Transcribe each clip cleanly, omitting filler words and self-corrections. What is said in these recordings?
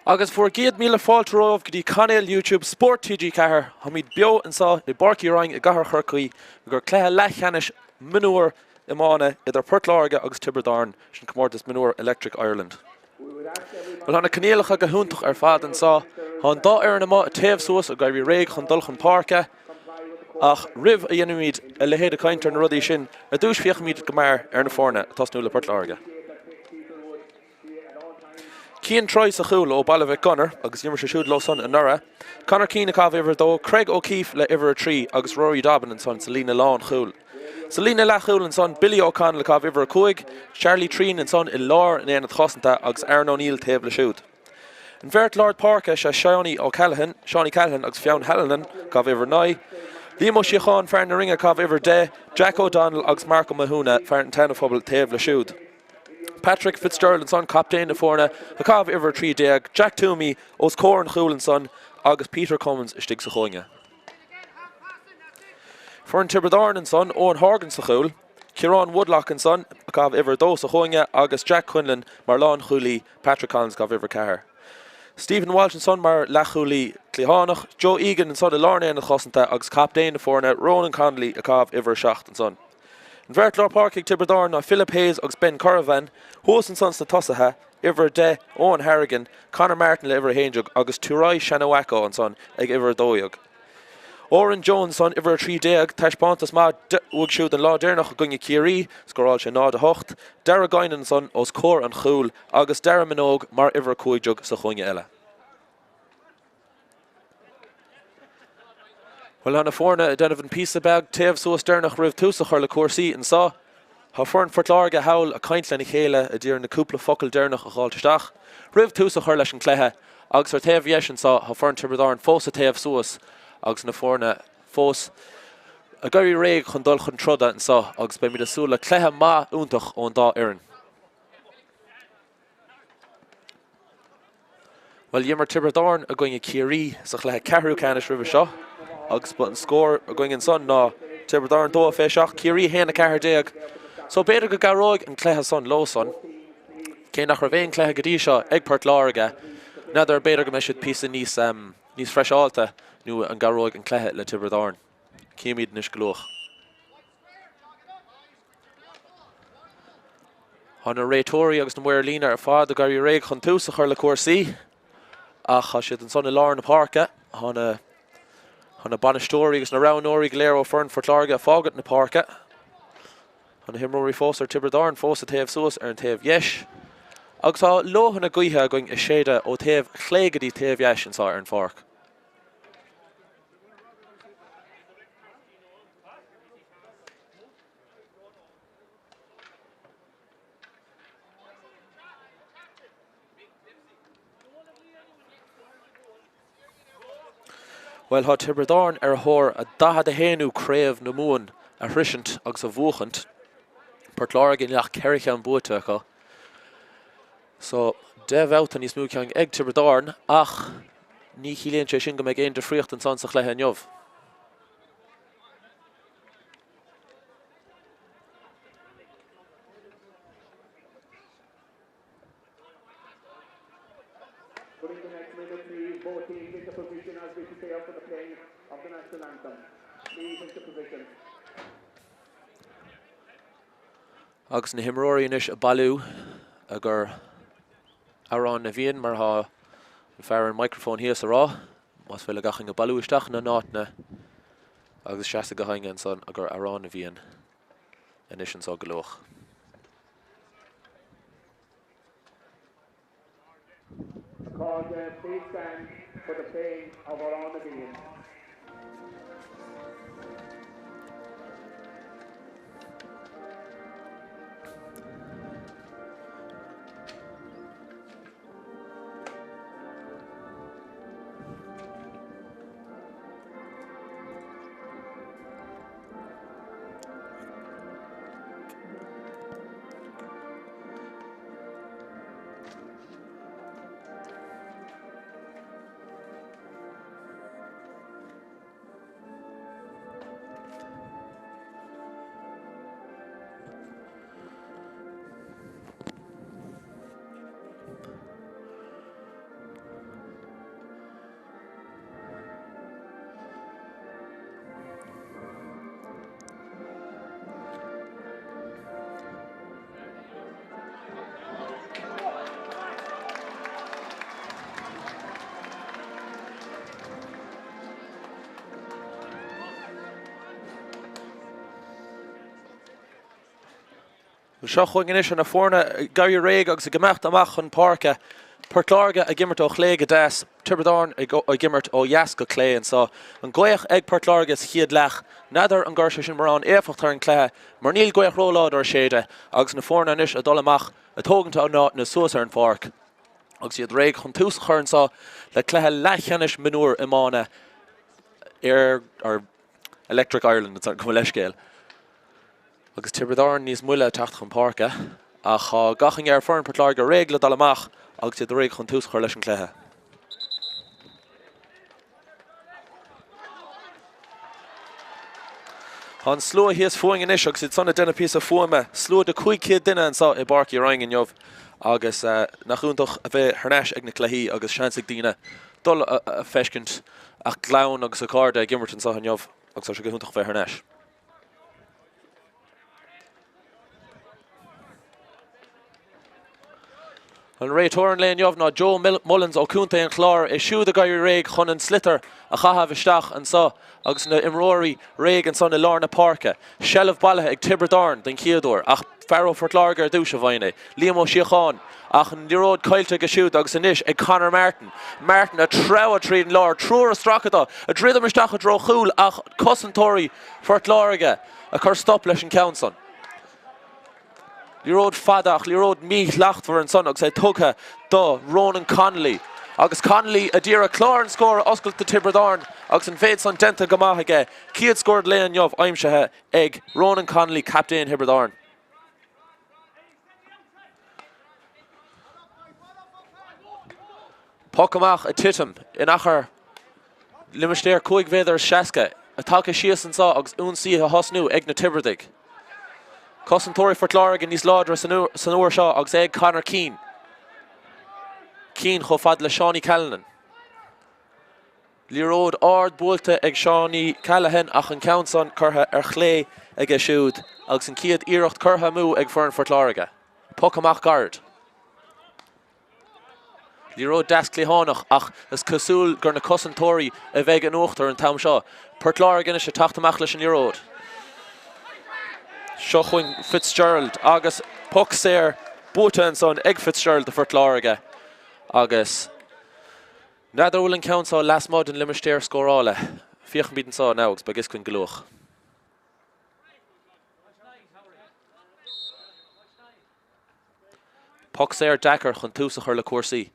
Agus bhur gcéad míle fáilte romhaibh go dtí cainéal YouTube Spórt TG4. Táimid beo anseo i bPáirc Uí Rinn i gCathair Chorcaí i gcomhair cluiche leathcheannais mionúr iomána idir Port Láirge agus Tiobraid Árann, sin comórtas mionúr Electric Ireland. Bhuel tá na coinníollacha go hiontach ar fad anseo. Tá an dá fhoireann amuigh ag téamh suas ag éirí réidh chun dul chun páirce. Ach roimh a dhéanfaimid a leithéid de chaint ar na rudaí sin, ar dtús féachfaimid go mear ar na foirne ag tosnú le Port Láirge. Cian Troy sa chúl ó Baile Mhic Gonair agus d'imir sé siúd leo san anuraidh. Conor Keane ag caitheamh uimhir 2, Craig O'Keefe le uimhir 3 agus Rory Dobbin ansan sa líne lánchúil. Sa líne leathchúil ansan, Billy O'Connell ag caitheamh uimhir 5, Charlie Treen ansan i lár an aonaid chosanta agus Aaron O'Neill taobh le siúd. An bheirt lár páirce is ea Seánie O'Callaghan, Seánie Callahan agus Fionn Hallinan, ag caitheamh uimhir 9, Liam Ó Síocháin, fear na Rinne ag caitheamh uimhir 10, Jack O'Donnell agus Mark Ó Mathúna, fear an tSeana-Phobail taobh le siúd. Patrick Fitzgerald ansan, captaen na foirne, ag caitheamh uimhir 13, Jack Toomey os comhair an chúil ansan agus Peter Cummins istigh sa chúinne. Foireann Tiobraid Árann ansan, Eoin Horgan sa chúl, Ciarán Woodlock ansan, ag caitheamh uimhir 2 sa chúinne agus Jack Quinlan mar lánchúlaí, Patrick Collins ag caitheamh uimhir 4. Stephen Walsh ansan mar leathchúlaí cliathánach, Joe Egan ansan i lár an aonaid chosanta agus captaen na foirne, Ronan Connolly ag caitheamh uimhir 7 ansan. An bheirt lár páirce ag Tiobraid Árann ná Philip Hayes agus Ben Corvan, thuas ansan sna tosaithe, uimhir 10, Eoin Harrigan, Conor Martin le uimhir 11 agus Turai Shanawako ansan ag uimhir 12. Odhrán Jones ansan, uimhir 13, taispeántas maith uaidh siúd an lá deireanach i gcoinne Ciarraí, scóráil sé 0-8, Darragh Guinan ansan os comhair an chúil agus Dara Minogue mar uimhir 15 sa chúinne eile. Bhuel, tá na foirne ag déanamh an píosa beag téamh suas deireanach roimh tús a chur le cúrsaí anseo. Tá foireann Phort Láirge thall ag caint lena chéile ag iarraidh na cúpla focal deireanach a dh'fháilt isteach roimh tús a chur leis an cluiche agus ar taobh dheis anseo tá foireann Tiobraid Árann fós ag téamh suas agus na foirne fós ag éirí réidh chun dul chun troda anseo agus beimid ag súil le cluiche maith iontach ón dá fhoireann. Bhuel, d'imir Tiobraid Árann i gcoinne Ciarraí sa chluiche ceathrú ceannais roimhe seo agus ba an scór againn ansan ná Tiobraid Árann 2 27, Ciarraí 1 14. So b'fhéidir go gcabhróidh an cluiche san leo san. Cé nach raibh aon chluiche go dtí seo ag Port Láirge, n'fheadar b'fhéidir go mbeidh siad píosa níos, níos freiseáilte nó an gcabhróidh an cluiche le Tiobraid Árann. Cífimid anois go luath. Tá na réiteoirí agus na maoir líne ar fad ag éirí réidh chun tús a chur le cúrsaí ach tá siad ansan i lár na páirce. Tá na, tá na bainisteoirí agus na roghnóirí go léir ó foireann Phort Láirge ag fágaint na páirce. Tá na himreoirí fós ar Tiobraid Árann fós ag téamh suas ar an taobh dheis agus tá leoithne gaoithe againn ag séideadh ó taobh chlé go dtí taobh dheis anseo ar an pháirc. Bhuel, tá Tiobraid Árann ar thóir a 41ú Craobh na Mumhan a shroisint agus a bhuachaint. Port Láirge níl ach 4 cheann buaite acu. So, 10 bhabhta níos mó ceann ag Tiobraid Árann ach ní chiallaíonn sé sin go mbeidh aon difríocht ansan sa chluiche inniu. Agus na himreoirí anois ag bailiú i gcomhair Amhrán na bhFiann mar atá an fear ar an microphone thíos a rá. Más féidir le gach éinne bailiú isteach ina n-áiteanna agus seasamh gach éinne ansan i gcomhair Amhrán na bhFiann anois anso go luath. A chairde, please stand for the playing of Amhrán na bhFiann. Seo chugainn anois na foirne ag éirí réidh agus ag imeacht amach chun páirce. Port Láirge ag imirt ó chlé go deas, Tiobraid Árann ag imirt ó dheas go clé anseo. An ghaoth ag Port Láirge sa chéad leath. N'fheadar an gcuirfidh sé sin mórán éifeacht ar an cluiche mar níl gaoth róláidir ag séideadh agus na foirne anois ag dul amach ag tógaint a n-áiteanna suas ar an pháirc agus iad réidh chun tús a chur anseo le cluiche leathcheannais mionúr iomána ar Electric Ireland, gabh mo leithscéal. Agus Tiobraid Árann níos moille ag teacht chun páirce, ach tá gach éinne ar foireann Port Láirge réidh le dul amach agus iad réidh chun tús a chur leis an cluiche. Tá an slua thíos fúinn anois agus iad san ag déanamh píosa fuaime, slua de 500 duine anseo i bPáirc Uí Rinn inniu agus nach iontach a bheith thar n-ais ag na cluichí agus seans ag daoine dul a feiscint a gclann agus a gcairde ag imirt anseo inniu agus tá sé go hiontach a bheith thar n-ais. An réiteoir an lae inniu ná Joe Mullins ó Chontae an Chláir, é siúd ag éirí réidh chun an sliotar a chaitheamh isteach anseo agus na imreoirí réidh ansan i lár na páirce. Seilbh bailithe ag Tiobraid Árann den chéad uair ach fear ó Phort Láirge ar dtús a bhfaigheann é, Liam Ó Síocháin, ach an liathróid caillte aige siúd agus anois ag Conor Martin. Martin ag treabhadh tríd an lár, triúr ag stracadh dó, ag druidim isteach i dtreo chúil ach cosantóirí Phort Láirge ag cur stop leis an ceann san. Liathróid fada ach liathróid míshlachtmhar ansan agus é tugtha do Ronan Connolly. Agus Connolly a d'iarraidh clár an scóir a oscailt do Tiobraid Árann agus an mhéid san déanta go maith aige. Céad scór an lae inniu aimsithe ag Ronan Connolly, captaen Thiobraid Árann. Poc amach ag titim in achar limistéar 5 mhéadar is 60 tagtha síos anseo agus ionsaí á thosnú ag na Tiobradaigh. Cosantóirí Phort Láirge níos láidre san uair seo agus é ag Conor Keane. Keane chomh fada le Seánie Callanan. Liathróid ard buailte ag Seánie Callahan ach an ceann san curtha ar chlé aige siúd agus an chéad iarracht curtha amú ag foireann Phort Láirge. Poc amach gairid. Liathróid deas cliathánach ach is cosúil gur na cosantóirí a bheidh in uachtar an t-am seo. Port Láirge anois ag teacht amach leis an liathróid. Seo chugainn Fitzgerald agus poc saor buaite ansan ag Fitzgerald do Phort Láirge agus n'fheadar an bhfuil an ceann seo lasmuigh den limistéar scórála. Féachfaimid anseo now agus beidh fhios againn go luath. Poc saor deacair chun tús a chur le cúrsaí.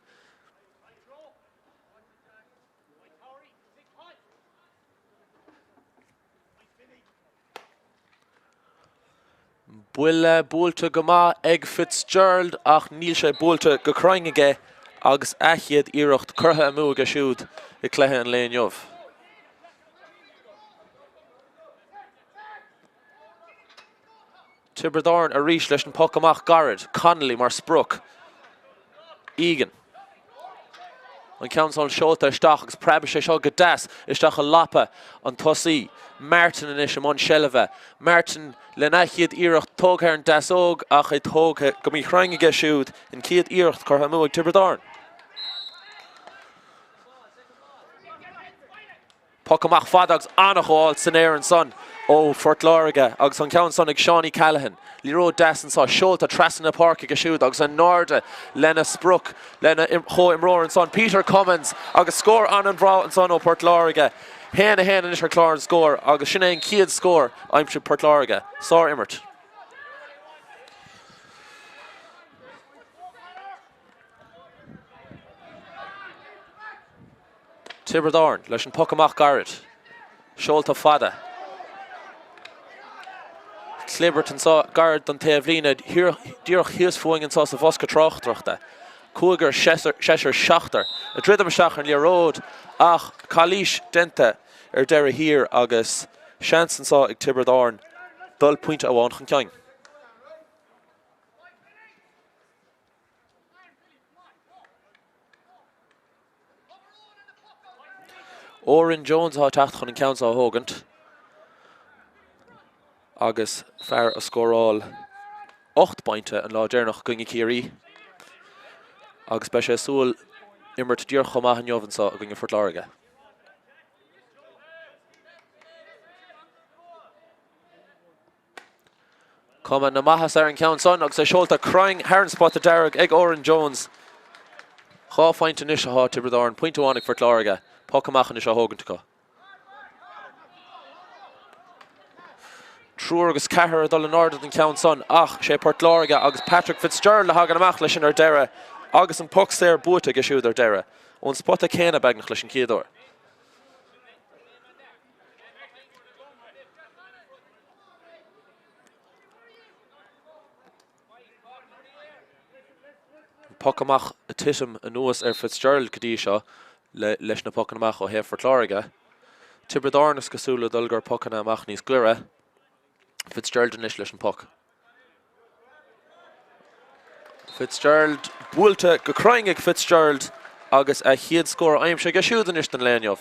Buille buailte go maith ag Fitzgerald ach níl sé buailte go cruinn aige agus a chéad iarracht curtha amú aige siúd i gcluiche an lae inniu. Tiobraid Árann arís leis an poc amach gairid, Connolly mar sprioc. Egan. An ceann san seolta isteach agus preabfaidh sé seo go deas isteach i lapa an tosaí. Martin anois i mbun seilbhe. Martin lena chéad iarracht tógtha ar an deasóg ach é tógtha go míchruinn aige siúd. An chéad iarracht curtha amú ag Tiobraid Árann. Poc amach fada agus an-ghabháil san aer ansan ó Phort Láirge agus an ceann san ag Seánie Callaghan. Liathróid deas anso, seolta trasna na páirce aige siúd agus in airde lena sprioc, lena chomhimreoir ansan, Peter Cummins agus scór an-bhreá ansan ó Phort Láirge. 1, 1 anois ar chlár an scóir agus sin é an chéad scór aimsithe Port Láirge. Sár-imirt. Tiobraid Árann leis an poc amach gairid. Seolta fada. Clibirt anseo gairid don taobhlíne, díreach thíos fúinn anseo sa bhosca tráchtaireachta. Cúigear, seisear, seachtar ag druidim isteach ar an liathróid ach calaois déanta ar deireadh thiar agus seans anseo ag Tiobraid Árann dul pointe amháin chun cinn. Odhrán Jones atá ag teacht chun an ceann seo a thógaint agus fear a scóráil 8 bpointe an lá deireanach i gcoinne Ciarraí agus beidh sé ag súil imirt díreach chomh maith inniu anseo i gcoinne Phort Láirge. Cuma na maitheasa ar an cheann san agus é seolta cruinn thar an spota dearg ag Odhrán Jones. 2 phointe anois atá ag Tiobraid Árann, pointe amháin ag Phort Láirge. Poc amach anois á thógaint acu. Triúr agus ceathrar ag dul in airde don cheann san ach sé Port Láirge agus Patrick Fitzgerald a thagann amach leis sin ar deireadh agus an poc saor buaite aige siúd ar deireadh. Ón spota céanna beagnach leis an chéad uair. An poc amach ag titim anuas ar Fitzgerald go dtí seo leis na pocanna amach ó thaobh Phort Láirge. Tiobraid Árann is cosúil le dul gur pocanna amach níos gaire. Fitzgerald anois leis an poc. Fitzgerald buailte go cruinn ag Fitzgerald agus a chéad scór aimsithe aige siúd anois don lae inniu.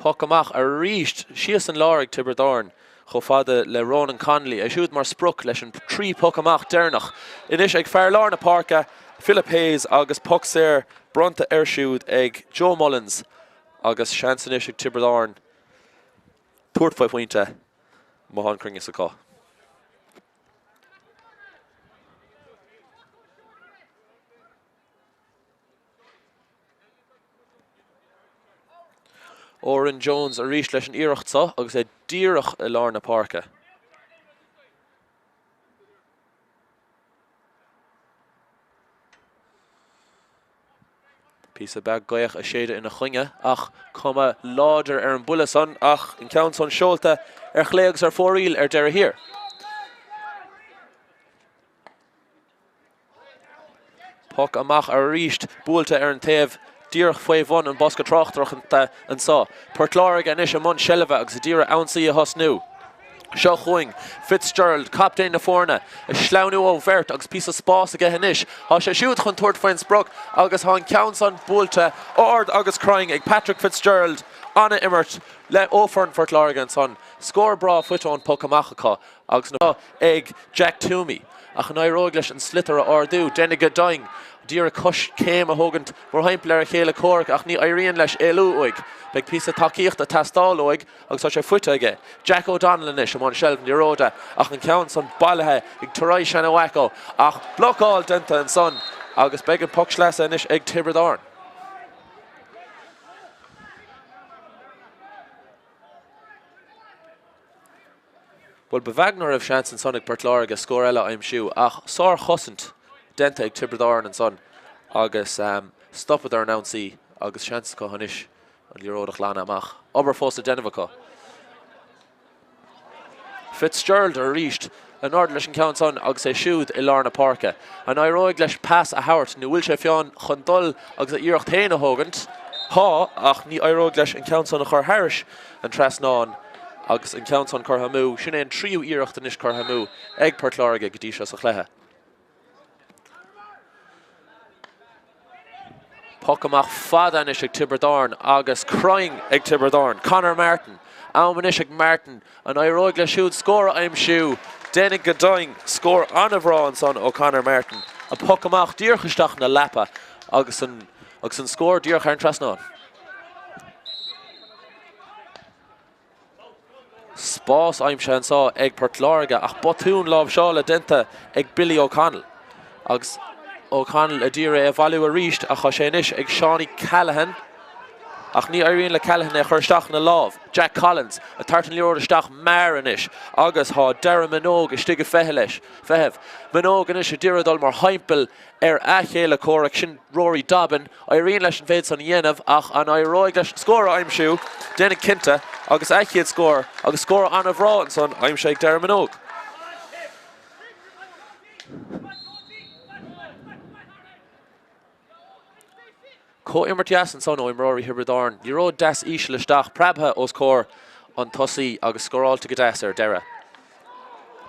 Poc amach arís síos an lár ag Tiobraid Árann chomh fada le Ronan Connolly, é siúd mar sprioc leis an 3 poc amach deireanach. Anois ag fear lár na páirce, Philip Hayes agus poc saor bronnta air siúd ag Joe Mullins agus seans anois ag Tiobraid Árann tabhairt faoi phointe má tá an cruinneas acu. Odhrán Jones arís leis an iarracht seo agus é díreach i lár na páirce. Píosa beag gaoth ag séideadh ina choinne ach cuma láidir ar an buille san ach an ceann san seolta ar chlé agus ar fóraoil ar deireadh thiar. Poc amach arís, buailte ar an taobh díreach faoi bhun an bosca tráchtaireachta anseo. Port Láirge anois i mbun seilbhe agus ag iarraidh ionsaí a thosnú. Seo chugainn Fitzgerald, captaen na foirne, ag sleamhnú ó bheirt agus píosa spáis aige anois. Tá sé siúd chun tabhairt faoin sprioc agus tá an ceann san buailte ard agus cruinn ag Patrick Fitzgerald. An-imirt le ó foireann Phort Láirge ansan. Scór breá faighte ón poc amach acu agus na. ag Jack Twomey ach an éireoidh leis an sliotar a ardú? Déanfaidh go deimhin d'iarraidh coiscéim a thógaint mórthimpeall ar a chéile comhraic ach ní éiríonn leis éalú uaidh. Beidh píosa tacaíochta ag teastáil uaidh agus tá sé faighte aige. Jack O'Donnell anois i mbun seilbh na liathróide ach an ceann san bailithe ag Taurai Shanawako ach blocáil déanta ansan agus beidh an poc sleasa anois ag Tiobraid Árann. Bhuel, ba bheag ná raibh seans ansan ag Port Láirge scór eile a aimsiú ach sár-chosaint déanta ag Tiobraid Árann ansan agus stopadar an ionsaí agus seans acu anois an liathróid a ghlanadh amach. Obair fós le déanamh acu. Fitzgerald arís in airde leis an ceann san agus é siúd i lár na páirce. An éireoidh leis pas a thabhairt nó bhfuil sé fiáin chun dul agus a iarracht féin a thógaint? Tá, ach ní éireoidh leis an ceann san a chur thairis an trasnán agus an ceann san curtha amú. Sin é an tríú iarracht anois curtha amú ag Port Láirge go dtí seo sa chluiche. Poc amach fada anois ag Tiobraid Árann agus cruinn ag Tiobraid Árann. Conor Martin. Am anois ag Martin. An éireoidh leis siúd scór a aimsiú? Déanfaidh go deimhin. Scór an-bhreá ansan ó Conor Martin. An poc amach díreach isteach ina lapa agus an agus an scór díreach thar an trasnán. Spás aimsithe anseo ag Port Láirge ach botún láimhseála déanta ag Billy O'Connell. Agus O'Connell a d'iarraidh é a bhailiú arís ach tá sé anois ag Seánie Callaghan. Ach ní éiríonn le Callaghan é a chur isteach ina lámh. Jack Collins ag tabhairt an liathróid isteach mear anois agus tá Darren Minogue istigh ag feitheamh leis. Feitheamh. Minogue anois a d'iarraidh dul mar thimpeall ar a chéile comhraic, sin Rory Dobbin. Éiríonn leis an mhéid san a dhéanamh ach an éireoidh leis scór a aimsiú? Déanfaidh cinnte agus a chéad scór agus scór an-bhreá ansan aimsithe ag Darren Minogue. Comhimirt dheas ansan ó imreoirí Thiobraid Árann. Liathróid deas íseal isteach, preabtha os comhair an tosaí agus scóráilte go deas ar deireadh.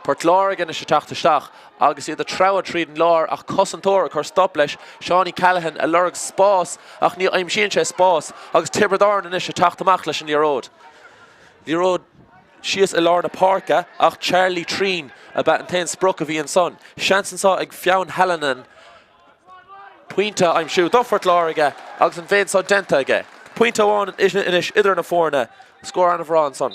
Port Láirge anois ag teacht isteach agus iad ag treabhadh tríd an lár ach cosantóir ag cur stop leis, Seánie Callaghan ag lorg spás ach ní aimsíonn sé spás agus Tiobraid Árann anois ag teacht amach leis an liathróid. Liathróid síos i lár na páirce ach Charlie Treen ab ea an t-aon sprioc a bhí ansan. Seans anseo ag Fionn Hallinan pointe a aimsiú do Phort Láirge agus an mhéid seo déanta aige. Pointe amháin anois idir na foirne. Scór an-bhreá ansan.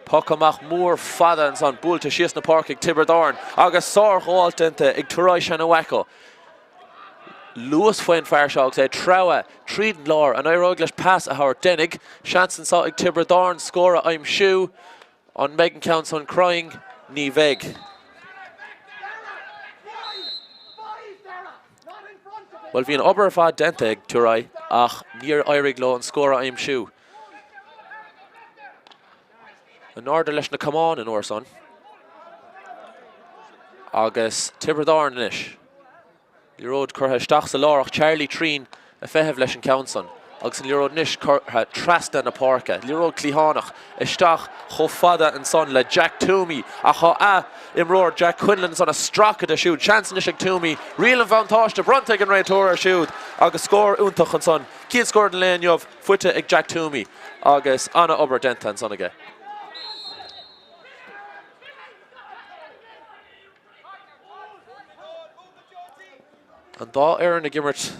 Poc amach mór fada ansan, buailte síos na páirce ag Tiobraid Árann agus sárghabháil déanta ag Turai Shanawaco. Luas faoin fear seo agus é ag treabhadh tríd an lár. An éireoidh leis pas a thabhairt d'Ennig? Seans anseo ag Tiobraid Árann scór a aimsiú. An mbeidh an ceann san cruinn? Ní bheidh. Bhuel, bhí an obair ar fad déanta ag Turai ach níor éirigh leo an scór a aimsiú. In airde leis na camáin an uair san. Agus Tiobraid Árann anois. Liathróid curtha isteach sa lár ach Charlie Treen ag feitheamh leis an ceann san agus an liathróid anois curtha trasna na páirce. Liathróid cliathánach isteach chomh fada ansan le Jack Toomey ach tá a imreoir Jack Quinlan ansan ag stracadh de siúd. Seans anois ag Toomey. Riail an bhuntáiste bronnta ag an réiteoir air siúd agus scór iontach ansan. Céad scór den lae inniu faighte ag Jack Toomey agus an-obair déanta ansan aige. An dá fhoireann ag imirt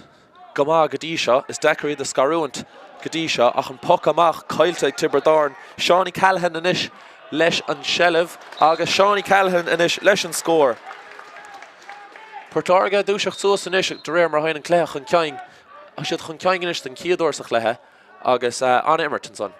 go maith go dtí seo. Is deacair iad a scarúint go dtí seo ach an poc amach caillte ag Tiobraid Árann. Seánie Callaghan anois leis an seilbh agus Seánie Callaghan anois leis an scór. Port Láirge ag dúiseacht suas anois de réir mar a théann an cluiche chun cinn. Tá siad chun cinn anois den chéad uair sa chluiche agus an-imirt ansan.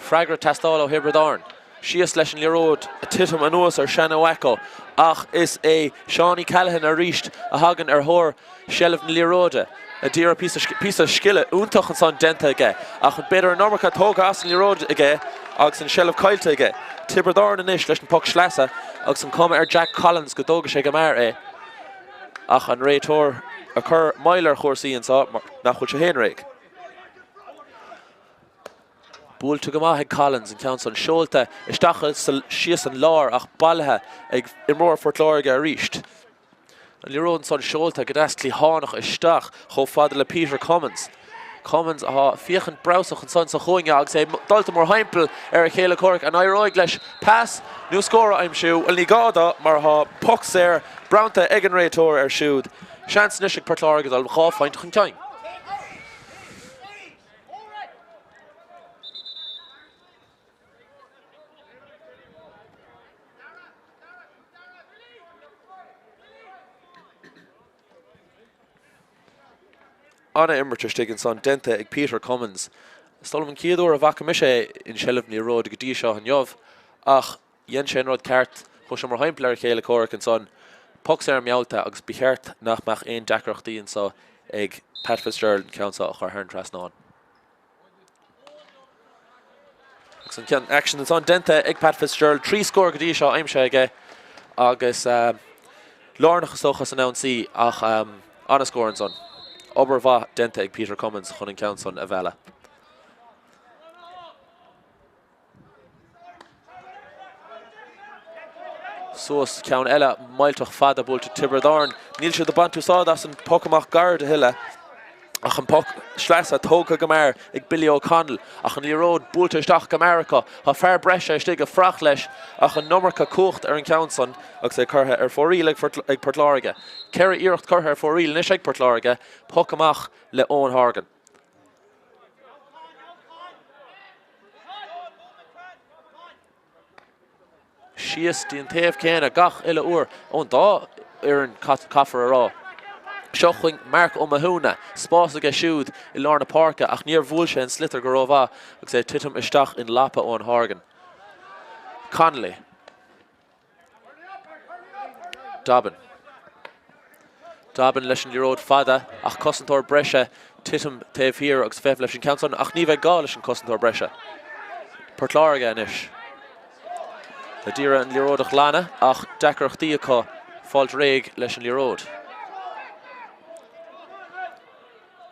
Freagra ag teastáil ó Thiobraid Árann. Síos leis an liathróid ag titim anuas ar Shanawaco ach is é Seánie Callaghan arís a thagann ar thóir seilbh na liathróide. A d'iarraidh píosa píosa scile iontach ansan déanta aige ach b'fhéidir an iomarca tógtha as an liathróid aige agus an seilbh caillte aige. Tiobraid Árann anois leis an poc sleasa agus an cuma ar Jack Collins go dtógfaidh sé go mear é ach an réiteoir ag cur moill ar chúrsaí anseo mar nach bhfuil sé féin réidh. Buailte go maith ag Collins, an ceann san seolta isteach síos an lár ach bailithe ag imreoir Phort Láirge arís. An liathróid ansan seolta go deas cliathánach isteach chomh fada le Peter Cummins. Cummins atá ag féachaint breabhsach ansan sa chúinne agus é dulta mórthimpeall ar a chéile comhraic. An éireoidh leis pas nó scór a aimsiú? Bhuel ní gá dó mar tá poc saor bronnta ag an réiteoir air siúd. Seans anois ag Port Láirge dul 2 phointe chun cinn. An-imirt istigh ansan déanta ag Peter Cummins. Is dóigh liom an chéad uair a bhfaca mise é in seilbh na liathróide go dtí seo inniu ach Dhein sé an rud ceart, chuaigh sé mórthimpeall ar a chéile comhraic ansan, poc saor meallta agus ba cheart nach mbeadh aon deacrachtaí anso ag Pat Fitzgerald an ceann seo a chur thar an trasnán. Agus an ceann aicsean ansan déanta ag Pat Fitzgerald, 3 scór go dtí seo aimsithe aige agus lárnach is dócha san ionsaí ach an-scór ansan. Obair mhaith déanta ag Peter Cummins chun an ceann san a mhealladh. Suas ceann eile millteach fada buailte Tiobraid Árann. Níl siad ag baint úsáid as an poc amach gairid a thuilleadh ach an poc sleasa tógtha go mear ag Billy O'Connell ach an liathróid buailte isteach go mear acu. Tá fear breise istigh ag fuireach leis ach an iomarca cumhacht ar an gceann san agus é curtha ar fóraoil ag Port Láirge. 4 iarracht curtha ar fóraoil anois ag Port Láirge. Poc amach le Eoin Horgan. Síos dtí an taobh céanna gach uile uair ón dá fhoireann caithfear a rá. Seo chugainn Marc Ó Mathúna, spás aige siúd i lár na páirce ach níor bhuail sé an sliotar go rómhaith agus é ag titim isteach in lapa Eoin Horgan. Connolly. Dobbin. Dobbin leis an liathróid fada ach cosantóir breise titim taobh thiar agus feitheamh leis an ceann san ach ní bheidh gá leis an cosantóir breise. Port Láirge anois. Ag iarraidh an liathróid a ghlanadh ach deacrachtaí acu fáilt réidh leis an liathróid.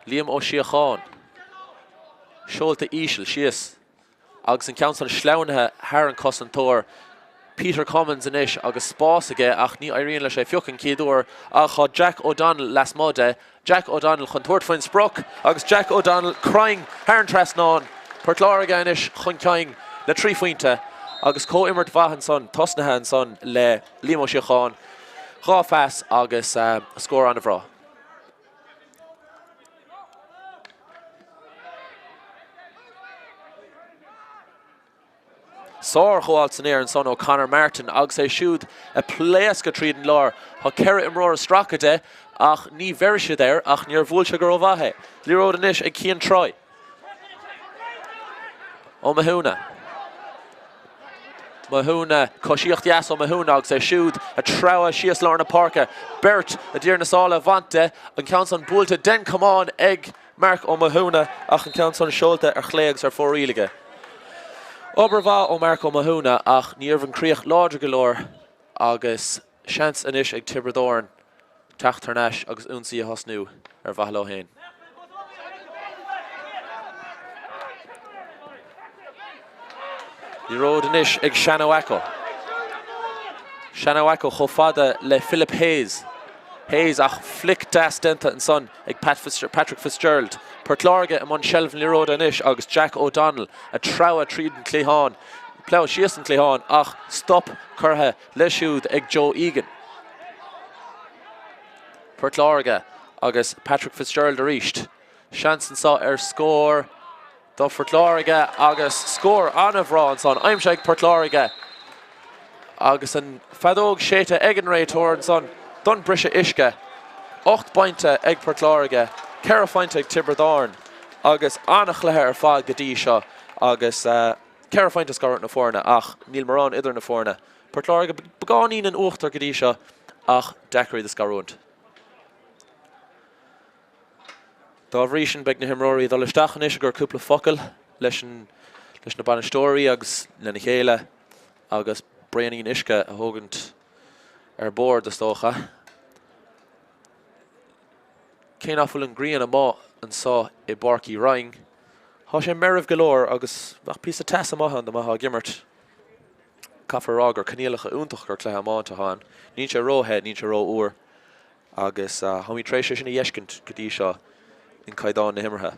Liam Ó Síocháin. Seolta íseal síos. Agus an ceann san sleamhnaithe thar an cosantóir, Peter Cummins anois agus spás aige ach ní éiríonn leis é a phiocadh an chéad uair ach tá Jack O'Donnell lasmuigh de. Jack O'Donnell chun tabhairt faoin sprioc agus Jack O'Donnell cruinn thar an trasnán. Port Láirge anois chun cinn. le 3 phointe agus comhimirt mhaith ansan, tosnaithe ansan le Liam Ó Síocháin, 2 phas agus scór an-bhreá. Sár-ghabháil san aer ansan ó Conor Martin agus é siúd ag pléascadh tríd an lár. Tá 4 imreoir ag stracadh de ach ní bheirfidh siad air ach níor bhuail sé go rómhaith é. Liathróid anois ag Cian Troy. Ó Mathúna. Mathúna, coisíocht dheas ó Mathúna agus é siúd ag treabhadh síos lár na páirce. Beirt a d'iarraidh na sála a bhaint de. An ceann san buailte den chamán ag. Marc Ó Mathúna ach an ceann san seolta ar chlé agus ar fóraoil aige. Obair mhaith ó Marc Ó Mathúna ach ní raibh an críoch láidir go leor agus seans anois ag Tiobraid Árann teacht thar n-ais agus ionsaí a thosnú ar mhaithe leo féin. Liathróid anois ag Sean Acco. Sean Acco chomh fada le Philip Hayes. Hayes ach flic deas déanta ansan ag Pat Patrick Fitzgerald. Port Láirge i mbun seilbh na liathróide anois agus Jack O'Donnell ag treabhadh tríd an cliathán, treabhadh síos an cliathán ach stop curtha leis siúd ag Joe Egan. Port Láirge agus Patrick Fitzgerald arís. Seans anseo ar scór. do Phort Láirge agus scór an-bhreá ansan aimsithe ag Port Láirge agus an feadóg séidte ag an réiteoir ansan don briseadh uisce. 8 bpointe ag Port Láirge, 4 phointe ag Tiobraid Árann agus an-chluiche ar fad go dtí seo agus 4 phointe scarúint na foirne ach níl mórán idir na foirne. Port Láirge beagáinín in uachtar go dtí seo ach deacair iad a scarúint. Dá bhrí sin, beidh na himreoirí ag dul isteach anois ag cur cúpla focal leis leis na bainisteoirí agus lena chéile agus braoinín uisce a thógaint ar bord, is dócha. Cé nach bhfuil an ghrian amuigh anseo i bPáirc Uí Rinn, tá sé meirbh go leor agus bheadh píosa teasa maith ann dá mbeifeá ag imirt. Caithfear a rá gur coinníollacha iontach gur cluiche iomáinte atá ann. Níl sé ró-the, níl sé ró-fhuar. Agus táimid tar éis é sin a fheiscint go dtí seo in caighdeán na himeartha.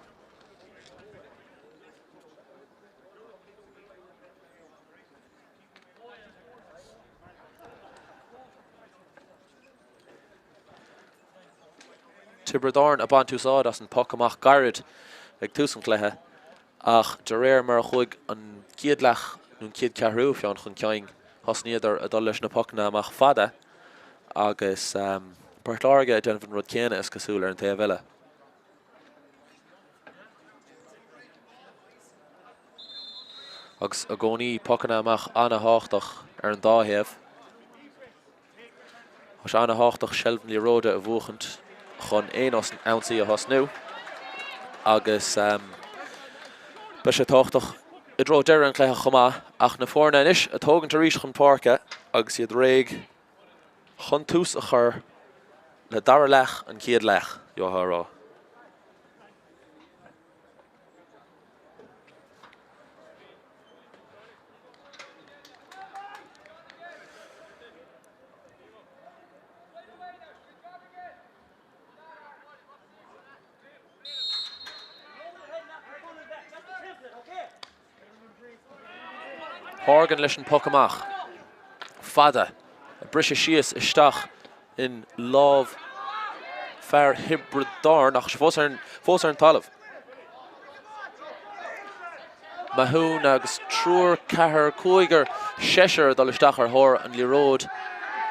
Tiobraid Árann ag baint úsáid as an poc amach gairid ag tús an chluiche ach de réir mar a chuaigh an chéad leath nó an chéad cheathrú fiú chun cinn thosnaíodar ag dul leis na pocanna amach fada agus Port Láirge ag déanamh an rud céanna is cosúil ar an taobh eile. Agus i gcónaí pocanna amach an-thábhachtach ar an dá thaobh. Tá sé an-thábhachtach seilbh na liathróide a bhuachaint chun aon ionsaí a thosnú agus beidh sé tábhachtach i dtreo deireadh an chluiche chomh maith ach na foirne anois ag tógaint arís chun páirce agus iad réidh chun tús a chur le dara leath an chéad leath, gheofá a rá. Horgan leis an poc amach. Fada. Ag briseadh síos isteach in lámh fear Thiobraid Árann ach fós ar fós ar an talamh. Mathúna agus triúr, ceathrar, cúigear, seisear ag dul isteach ar thóir an liathróid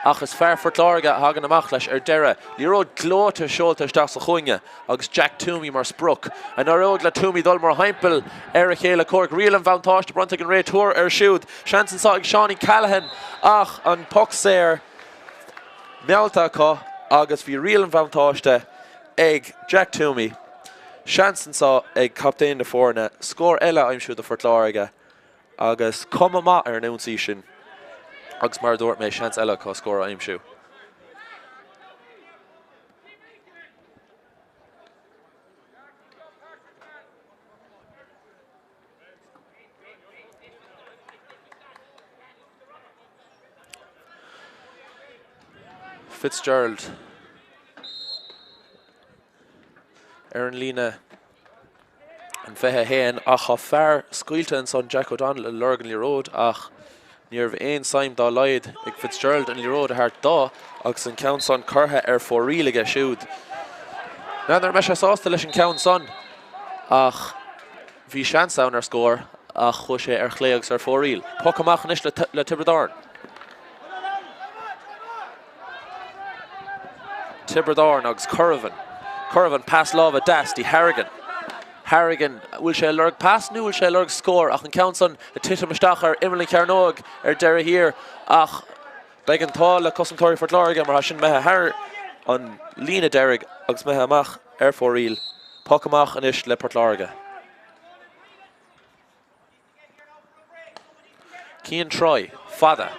ach is fear Phort Láirge a thagann amach leis ar deireadh. Liathróid gleoite seolta isteach sa chúinne agus Jack Toomey mar sprioc. An éireoidh le Toomey dul mórthimpeall ar a chéile comhraic? Riail an bhuntáiste bronnta ag an réiteoir air siúd. Seans anseo ag Seánie Callahan ach an poc saor meallta acu agus bhí riail an bhuntáiste ag Jack Toomey. Seans anseo ag captaen na foirne scór eile a aimsiú do Phort Láirge agus cuma maith ar an ionsaí sin agus mar a dúirt mé, seans eile acu scór a aimsiú. Fitzgerald ar an líne An 21 ach tá fear scaoilte ansan, Jack O'Donnell ag lorg an liathróid ach ní raibh aon suim dá laghad ag Fitzgerald an liathróid a thabhairt dó agus an ceann san curtha ar fóraoil aige siúd. N'fheadar an mbeidh sé sásta leis an ceann san ach bhí seans ann ar scór ach chuaigh sé ar chlé agus ar fóraoil. Poc amach anois le Tiobraid Árann. Tiobraid Árann agus Corvan. Corvan, pas láimhe deas dtí Harrigan. Harrigan, bhfuil sé ag lorg pas nó bhfuil sé ag lorg scór ach an ceann san ag titim isteach ar imeall an chearnóig ar deireadh thiar ach beidh an t-ádh le cosantóirí Phort Láirge mar tá sin imithe thar an líne deiridh agus imithe amach ar fóraoil. Poc amach anois le Port Láirge. Cian Troy, fada,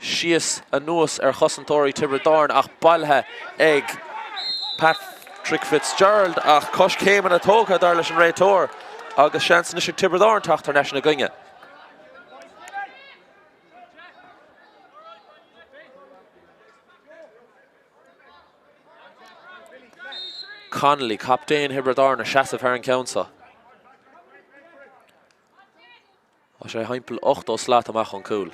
síos anuas ar chosantóirí Tiobraid Árann ach bailithe ag Patrick Fitzgerald ach coiscéimeanna tógtha dar leis an réiteoir agus seans anois ag Tiobraid Árann teacht thar n-ais ina gcoinne. Connolly, captaen Thiobraid Árann, ag seasamh thar an gceann seo. Tá sé thimpeall 80 slat amach ón gcúl.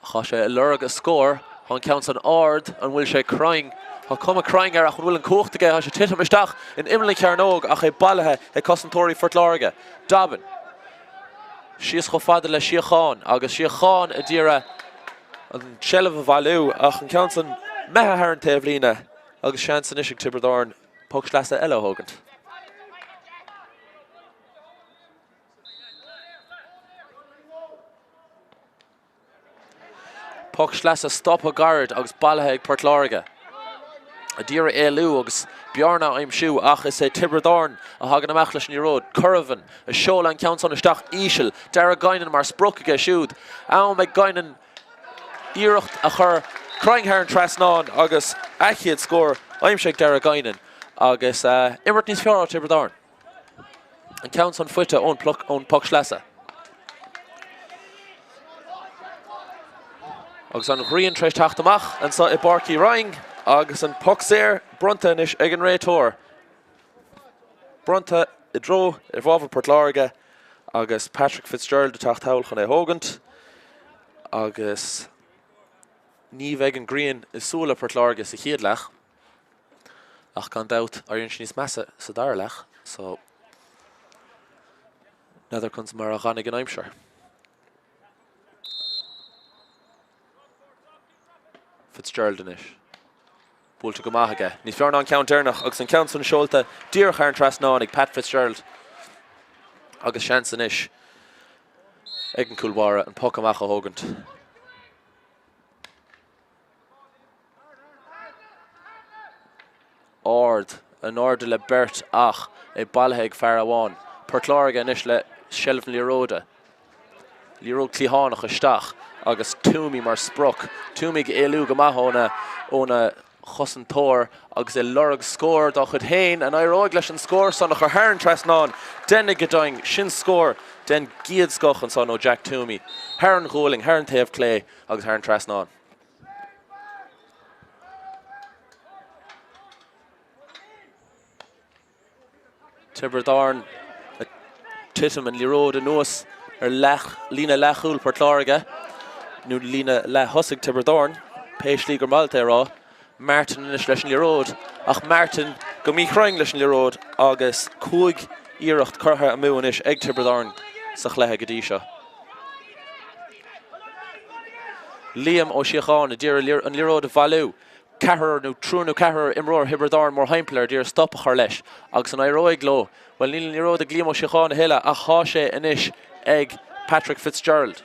Tá sé ag lorg a scór. Tá an ceann san ard. An bhfuil sé cruinn? Tá cuma cruinn air ach an bhfuil an cumhacht aige? Tá sé titim isteach in imeall an chearnóg ach é bailithe ag cosantóirí Phort Láirge. Dobbin. Síos chomh fada le Síocháin agus Síocháin a d'iarraidh an tseilbh a bhailiú ach an ceann san imithe thar an taobhlíne agus seans anois ag Tiobraid Árann poc sleasa eile a thógaint. Poc sleasa stoptha gairid agus bailithe ag Port Láirge. A d'iarraidh éalú agus bearna a aimsiú ach is é Tiobraid Árann a thagann amach leis an liathróid. Corvan ag seoladh an ceann san isteach íseal. Darragh Guinan mar sprioc aige siúd. Am ag Guinan iarracht a chur cruinn thar an trasnán agus a chéad scór aimsithe ag Darragh Guinan agus imirt níos fearr ó Tiobraid Árann. An ceann san faighte ón bpoc sleasa. Agus an ghrian tar éis teacht amach anseo i bPáirc Uí Rinn agus an poc saor bronnta anois ag an réiteoir. Bronnta i dtreo i bhfabhar Port Láirge agus Patrick Fitzgerald ag teacht thall chun é a thógaint agus ní bheidh an ghrian i súile Port Láirge sa chéad leath. Ach gan dabht, éiríonn sé níos measa sa dara leath, so n'fheadar conas mar a dh'fhanfaidh an aimsir. Fitzgerald anois. Buailte go maith aige. Níos fearr ná an ceann deireanach agus an ceann san seolta díreach thar an trasnán ag Pat Fitzgerald. Agus seans anois ag an cúl báire an poc amach a thógaint. Ard, in airde le beirt ach é bailithe ag fear amháin. Port Láirge anois le seilbh na liathróide. Liathróid cliathánach isteach agus Toomey mar sprioc. Toomey ag éalú go maith óna óna chosantóir agus é lorg scór dá chuid féin. An éireoidh leis an scór san a chur thar an trasnán? Deimhnigh go deimhin, sin scór den gcéad scoth ansan ó Jack Toomey. Thar an ghualainn, thar an taobh clé agus thar an trasnán. Tiobraid Árann ag titim an liathróid anuas ar líne leathchúil Port Láirge, nó líne leath-thosaigh Tiobraid Árann, pé slí gur maith leat é a rá. Martin anois leis an liathróid, ach Martin go míchruinn leis an liathróid agus 5 iarracht curtha amú anois ag Tiobraid Árann sa chluiche go dtí seo. Liam Ó Síocháin a d'iarraidh an liathróid a bhailiú. Ceathrar nó triúr nó ceathrar imreoir Thiobraid Árann mórthimpeall air d'iarraidh stop a chur leis agus an éireoidh leo? Bhuel, níl an liathróid ag Liam Ó Síocháin a thuilleadh ach tá sé anois ag Patrick Fitzgerald.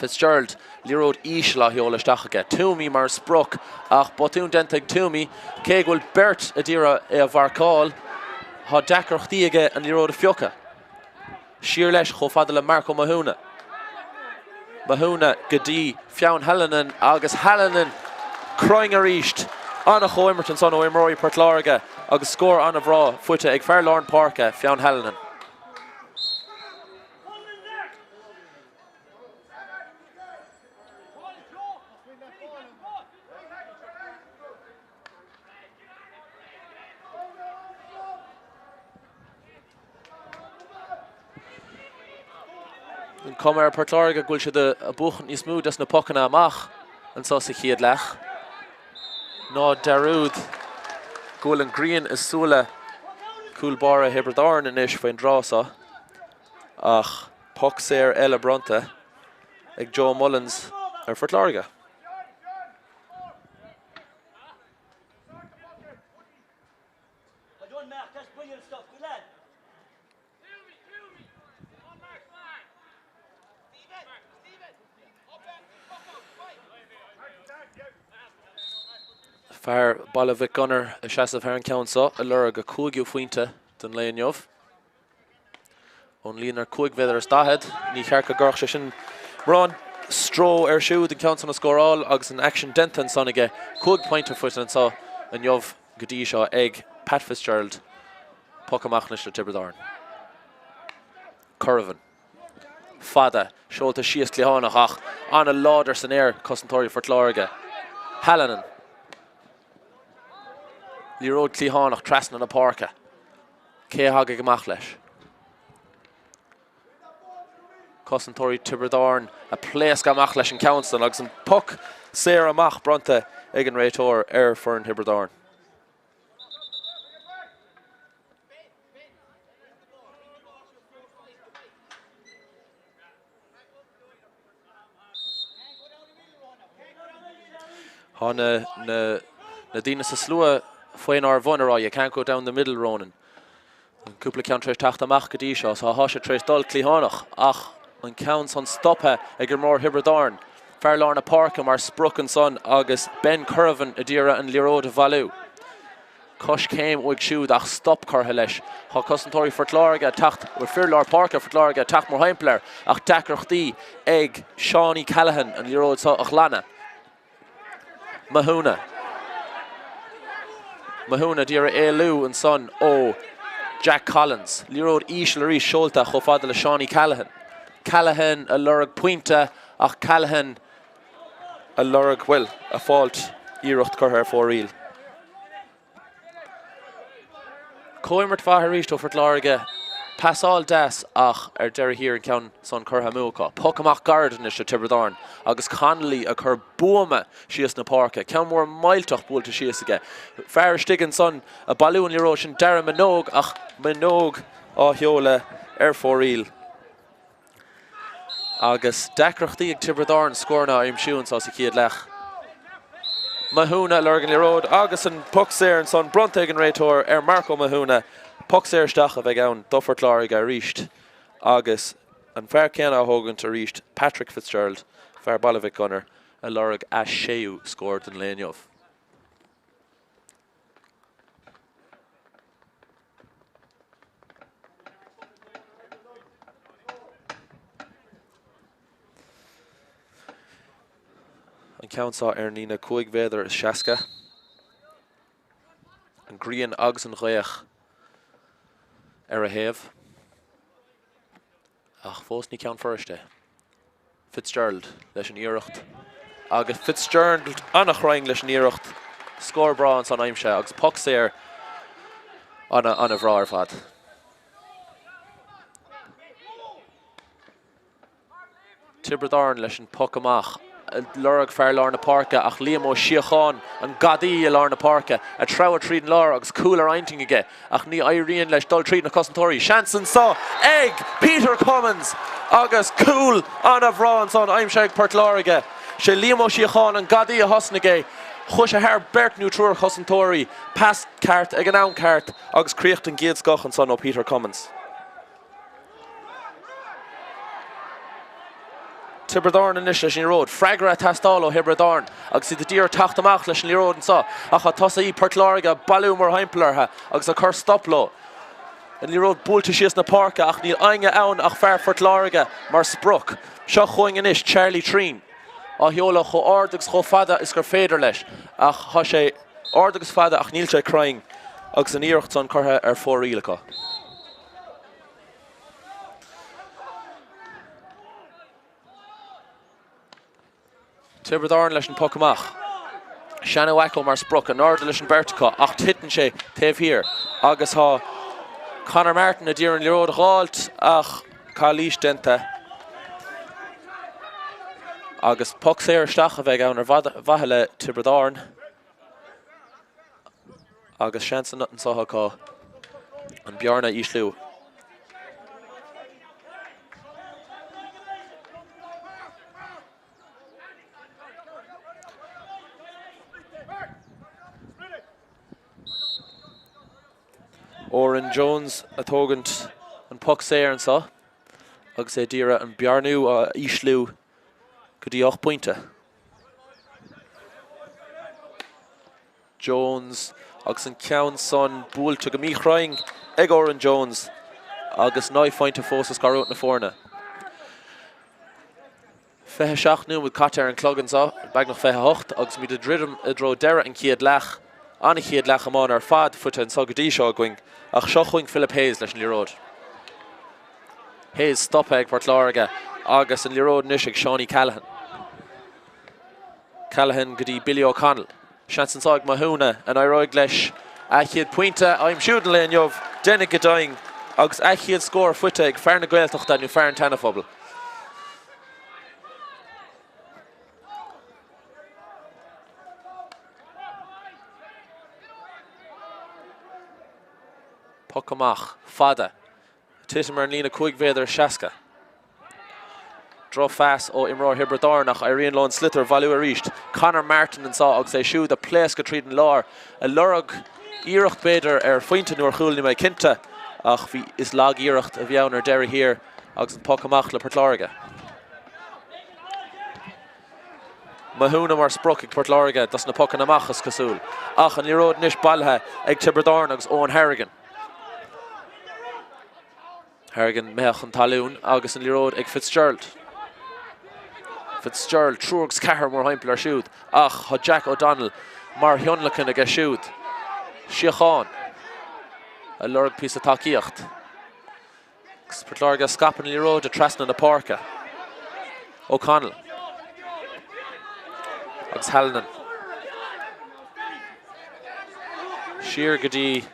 Fitzgerald, liathróid íseal á sheoladh isteach aige. Toomey mar sprioc ach botún déanta ag Toomey. Cé go bhfuil beirt a d'iarraidh é a mharcáil, tá deacrachtaí aige an liathróid a phiocadh. Siar leis chomh fada le Mark Ó Mathúna. Mathúna go dtí Fionn Hallinan agus Hallinan cruinn arís. An-chomhimirt ansan ó imreoirí Port Láirge agus scór an-bhreá faighte ag fear lár páirce, Fionn Hallinan. An cuma ar Port Láirge go bhfuil siad ag buachan níos mó des na pocanna amach anseo sa chéad leath. Ná dearúd go bhfuil an ghrian i súile cúl báire Thiobraid Árann anois faoin dtráth seo ach poc saor eile bronnta ag Joe Mullins ar Phort Láirge. Fear Baile Mhic Gonair ag seasamh thar an ceann seo ag lorg a cúigiú phointe den lae inniu. Ón líne ar 5 mhéadar is 40, ní cheart go gcuirfeadh sé sin mórán stró air siúd an ceann san a scóráil agus an aicsean déanta ansan aige. 5 phointe faighte anseo inniu go dtí seo ag Pat Fitzgerald. Poc amach anois le Tiobraid Árann. Curravan. Fada. Seolta síos cliathánach ach an-láidir san aer cosantóirí Phort Láirge. Hallinan. Liathróid cliathánach trasna na páirce. Cé a thagann amach leis? Cosantóirí Tiobraid Árann ag pléascadh amach leis an ceann san agus an poc saor amach bronnta ag an réiteoir ar foireann Thiobraid Árann. Tá na, na, na daoine sa slua faoinár bhun ag rá, you can't go down the middle, Ronan. An cúpla ceann tar éis teacht amach go dtí seo, so tá sé tar éis dul cliathánach ach an ceann san stoptha ag imreoir Thiobraid Árann. Fear lár na páirce mar sprioc ansan agus Ben Curravan a d'iarraidh an liathróid a bhailiú. Coiscéim uaidh siúd ach stop curtha leis. Tá cosantóirí Phort Láirge ag teacht, bhuel fir lár páirce Phort Láirge ag teacht mórthimpeall air ach deacrachtaí ag Seánie Callaghan an liathróid seo a ghlanadh. Mathúna. Mathúna d'iarraidh éalú ansan ó Jack Collins. Liathróid íseal arís seolta chomh fada le Seánie Callaghan. Callaghan ag lorg pointe ach Callaghan ag lorg, bhuel, ag fáilt iarracht curtha ar fóraoil. Comhimirt mhaith arís ó Phort Láirge. Pasáil deas ach ar deireadh thiar an ceann san curtha amú acu. Poc amach gairid anois do Tiobraid Árann agus Connolly ag cur buama síos na páirce. Ceann mór millteach buailte síos aige. Fear istigh ansan ag bailiú an liathróid sin Darragh Minogue ach Minogue á sheoladh ar fóraoil. Agus deacrachtaí ag Tiobraid Árann scóranna a aimsiú anseo sa chéad leath. Mathúna ag lorg an liathróid agus an poc saor ansan bronnta ag an réiteoir ar Marc Ó Mathúna. Poc saor isteach a bheidh ann do Phort Láirge arís agus an fear céanna á thógaint arís, Patrick Fitzgerald, fear Baile Mhic Gonair, ag lorg a séú scór den lae inniu. An ceann seo ar an líne 5 mhéadar is 60. An ghrian agus an ghaoth ar a thaobh. Ach fós ní ceann fuirist é. Fitzgerald leis an iarracht agus Fitzgerald an-chruinn leis an iarracht. Scór breá ansan aimsithe agus poc saor an-bhreá ar fad. Tiobraid Árann leis an poc amach. Ag lorg fear lár na páirce ach Liam Ó Síocháin, an gadaí i lár na páirce, ag treabhadh tríd an lár agus cúl ar intinn aige ach ní éiríonn leis dul tríd na cosantóirí. Seans anseo ag Peter Cummins agus cúl an-bhreá ansan aimsithe ag Port Láirge. Sé Liam Ó Síocháin, an gadaí a thosnaigh é. Chuaigh sé thar beirt nó triúr cosantóirí. Pas ceart ag an am ceart agus críoch den gcéad scoth ansan ó Peter Cummins. Tiobraid Árann anois leis an liathróid. Freagra ag teastáil ó Thiobraid Árann agus iad ag iarraidh teacht amach leis an liathróid anseo ach tá tosaí Port Láirge ag bailiú mórthimpeall orthu agus ag cur stop leo. An liathróid buailte síos na páirce ach níl éinne ann ach fear Phort Láirge mar sprioc. Seo chugainn anois Charlie Treen á sheoladh chomh ard agus chomh fada is gur féidir leis ach tá sé ard agus fada ach níl sé cruinn agus an iarracht san curtha ar fóraoil acu. Tiobraid Árann leis an poc amach. Seán Wacko mar sprioc, in airde leis an beirt acu ach titeann sé taobh thiar agus tá Conor Martin a d'iarraidh an liathróid a dh'fháilt ach calaois déanta. Agus poc saor isteach a bheidh ann ar mhaithe le Tiobraid Árann agus seans anseo acu an bearna a ísliú. Odhrán Jones ag tógaint an poc saor anseo agus é d'iarraidh an bearnú a ísliú go dtí 8 bpointe. Jones agus an ceann san buailte go míchruinn ag Odhrán Jones agus 9 phointe fós ag scarúint na foirne. 27 nóiméad caite ar an chlog anseo, beagnach 28, agus muid ag druidim i dtreo deireadh an chéad leath. An-chéad leath iomána ar fad faighte anseo go dtí seo againn, ach seo chugainn Philip Hayes leis an liathróid. Hayes stoptha ag Port Láirge agus an liathróid anois ag Seánie Callahan. Callahan go dtí Billy O'Connell. Seans anseo ag Mathúna, an éireoidh leis a chéad pointe a aimsiú don lae inniu? Déanfaidh go deimhin agus a chéad scór faighte ag fear na Gaeltachta nó fear an tSeana-Phobail. Poc amach fada. Titim ar an líne 5 mhéadar 60. Drochphas ó imreoir Thiobraid Árann ach éiríonn leo an sliotar a bhailiú arís. Conor Martin anseo agus é siúd ag pléascadh tríd an lár ag lorg iarracht b'fhéidir ar phointe nó ar chúl, níl mé cinnte ach bhí is lag iarracht a bhí ann ar deireadh thiar agus an poc amach le Port Láirge. Mathúna mar sprioc ag Port Láirge dos na pocanna amach is cosúil ach an liathróid anois bailithe ag Tiobraid Árann agus Eoghan Harrigan. Harrigan imithe chun talún agus an liathróid ag Fitzgerald. Fitzgerald, triúr agus ceathrar mórthimpeall air siúd ach tá Jack O'Donnell mar thionlacan aige siúd. Síocháin ag lorg píosa tacaíocht. Agus Port Láirge ag scaipeadh na liathróide trasna na páirce. O'Connell agus Hallinan. Siar go dtí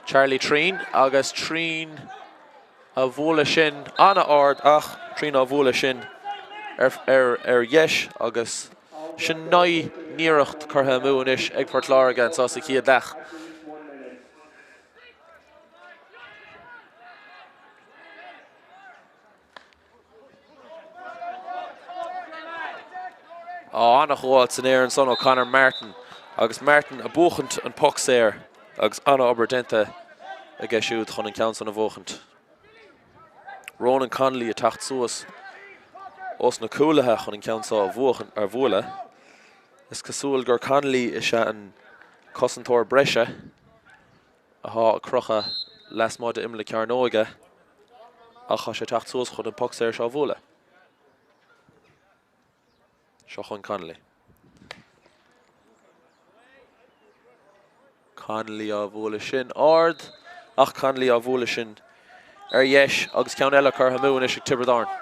Charlie Treen agus Treen á bhualadh sin an-ard ach Treen á bhualadh sin ar ar dheis agus sin 9 n-iarracht curtha amú anois ag Port Láirge anseo sa chéad leath. An-ghabháil san aer ansan ó Conor Martin agus Martin ag buachaint an poc saor agus an-obair déanta aige siúd chun an ceann san a bhuachaint. Ronan Connolly ag teacht suas ós na cúlaithe chun an ceann seo a bhuachan a bhualadh. Is cosúil gur Connolly is ea an cosantóir breise. atá ag crochadh lasmuigh d'imeall na cearnóige ach tá sé ag teacht suas chun an poc saor seo a bhualadh. Seo chugainn Connolly. Connolly á bhualadh sin ard ach Connolly á bhualadh sin ar dheis agus ceann eile curtha amú anois ag Tiobraid Árann.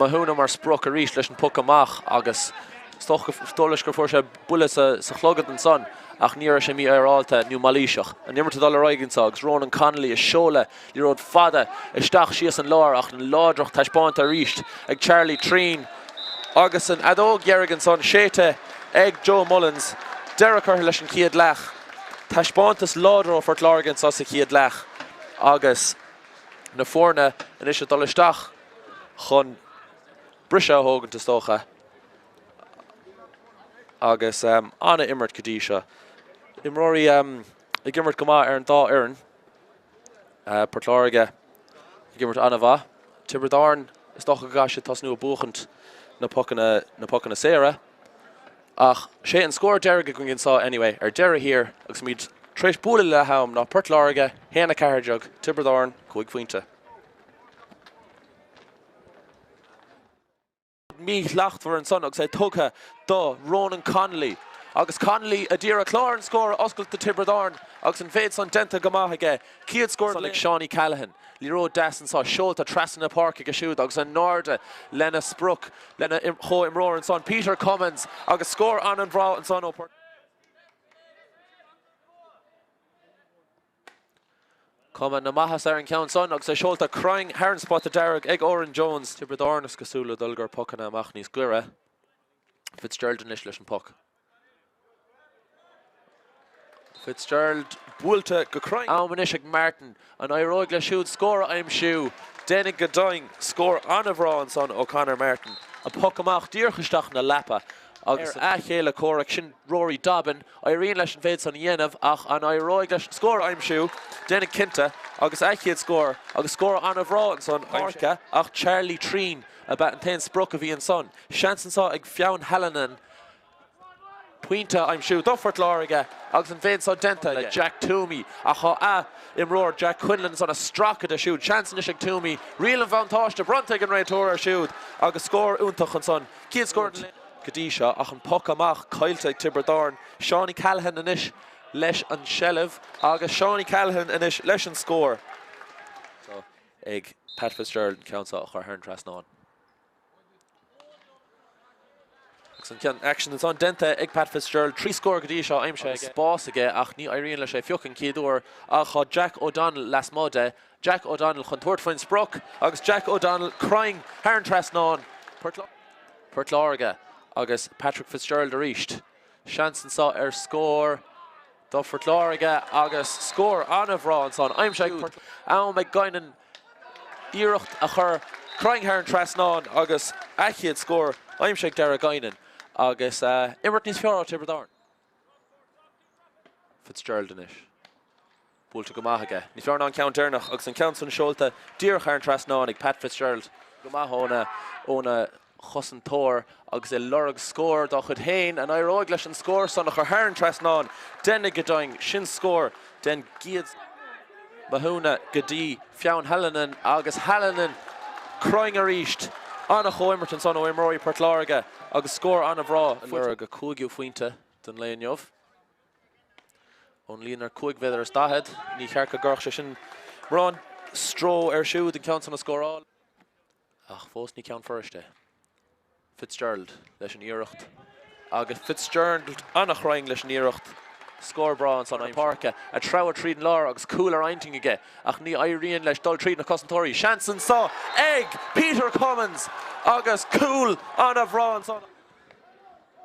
Mathúna mar sprioc arís leis an bpoc amach agus is dóigh leis gur fuair sé buille sa chlogad ansan ach ní raibh sé mífhéaráilte nó mailíseach. An imirt ag dul ar aghaidh anseo agus Ronan Connolly ag seoladh liathróid fada isteach síos an lár ach an láidreacht taispeánta arís ag Charlie Treen agus an fheadóg dheiridh ansan séidte ag Joe Mullins. Deireadh curtha leis an chéad leath. Taispeántas láidir ó Phort Láirge anseo sa chéad leath agus na foirne anois ag dul isteach chun briseadh a thógaint is dócha agus an-imirt go dtí seo. Imreoirí ag imirt go maith ar an dá fhoireann. Port Láirge ag imirt an-mhaith. Tiobraid Árann is dócha go gcaithfidh siad tosnú ag buachaint na pocanna, na pocanna saora. Ach sé an scór deiridh againn anseo anyway ar deireadh thiar agus muid tar éis bualadh le leath am ná Port Láirge 1, 14, Tiobraid Árann 5 phointe. Míshlachtmhar ansan agus é tugtha do Ronan Connolly agus Connolly a d'iarraidh clár an scóir a oscailt do Tiobraid Árann agus an mhéid san déanta go maith aige. Chéad scór ag Seánie Callahan. Liathróid deas anso, seolta trasna na páirce aige siúd agus in airde lena sprioc, lena chomhimreoir ansan, Peter Cummins agus scór an-bhreá ansan ó Port. Cuma na maitheasa ar an cheann san agus é seolta cruinn thar an spota dearg ag Odhrán Jones. Tiobraid Árann is cosúil ag dul i gcomhair pocanna amach níos gaire. Fitzgerald anois leis an bpoc. Fitzgerald buailte go cruinn. Am anois ag Martin. An éireoidh leis siúd scór a aimsiú? Déanfaidh go deimhin. Scór an-bhreá ansan ó Conor Martin. An poc amach díreach isteach ina leapa agus a chéile comhraic sin Rory Dobbin. Éiríonn leis an mhéid san a dhéanamh ach an éireoidh leis scór a aimsiú? Déanfaidh cinnte agus a chéad scór agus scór an-bhreá ansan páirce ach Charlie Treen ab ea an t-aon sprioc a bhí ansan. Seans anso ag Fionn Hallinan pointe a aimsiú do Phort Láirge agus an mhéid seo déanta le Jack Twomey ach tá a imreoir Jack Quinlan ansan ag stracadh de siúd. Seans anois ag Twomey. Riail an bhuntáiste bronnta ag an réiteoir air siúd agus scór iontach ansan. Céad scór den go dtí seo ach an poc amach caillte ag Tiobraid Árann. Seánie Callahan anois leis an seilbh agus Seánie Callahan anois leis an scór. Ag Pat Fitzgerald an ceann seo a chur thar an trasnán. Agus an ceann aicsean ansan déanta ag Pat Fitzgerald, 3 scór go dtí seo aimsithe aige. Spás aige ach ní éiríonn leis é a phiocadh an chéad uair ach tá Jack O'Donnell lasmuigh de. Jack O'Donnell chun tabhairt faoin sprioc agus Jack O'Donnell cruinn thar an trasnán. Port Láirge agus Patrick Fitzgerald arís. Seans anso ar scór do Phort Láirge agus scór an-bhreá ansan aimsithe ag Port. Am ag Guinan iarracht a chur cruinn thar an trasnán agus a chéad scór aimsithe ag Darragh Guinan agus imirt níos fearr ó Tiobraid Árann. Fitzgerald anois. Buailte go maith aige. Níos fearr ná an ceann deireanach agus an ceann san seolta díreach thar an trasnán ag Pat Fitzgerald. Go maith óna óna chosantóir agus é ag lorg scór dá chuid féin. An éireoidh leis an scór san a chur thar an trasnán? Déanfaidh go deimhin. Sin scór den gcéad. Mathúna go dtí Fionn Hallinan agus Hallinan cruinn arís. An-chomhimirt ansan ó imreoirí Port Láirge agus scór an-bhreá. Ag lorg a cúigiú phointe don lae inniu. Ón líne ar 45 mhéadar. Ní cheart go gcuirfeadh sé sin mórán stró air siúd an ceann san a scóráil. Ach fós ní ceann fuirist é. Fitzgerald leis an iarracht agus Fitzgerald an-chruinn leis an iarracht. Scór breá ansan na páirce. Ag treabhadh tríd an lár agus cúl ar intinn aige ach ní éiríonn leis dul tríd na cosantóirí. Seans anso ag Peter Cummins agus cúl an-bhreá ansan.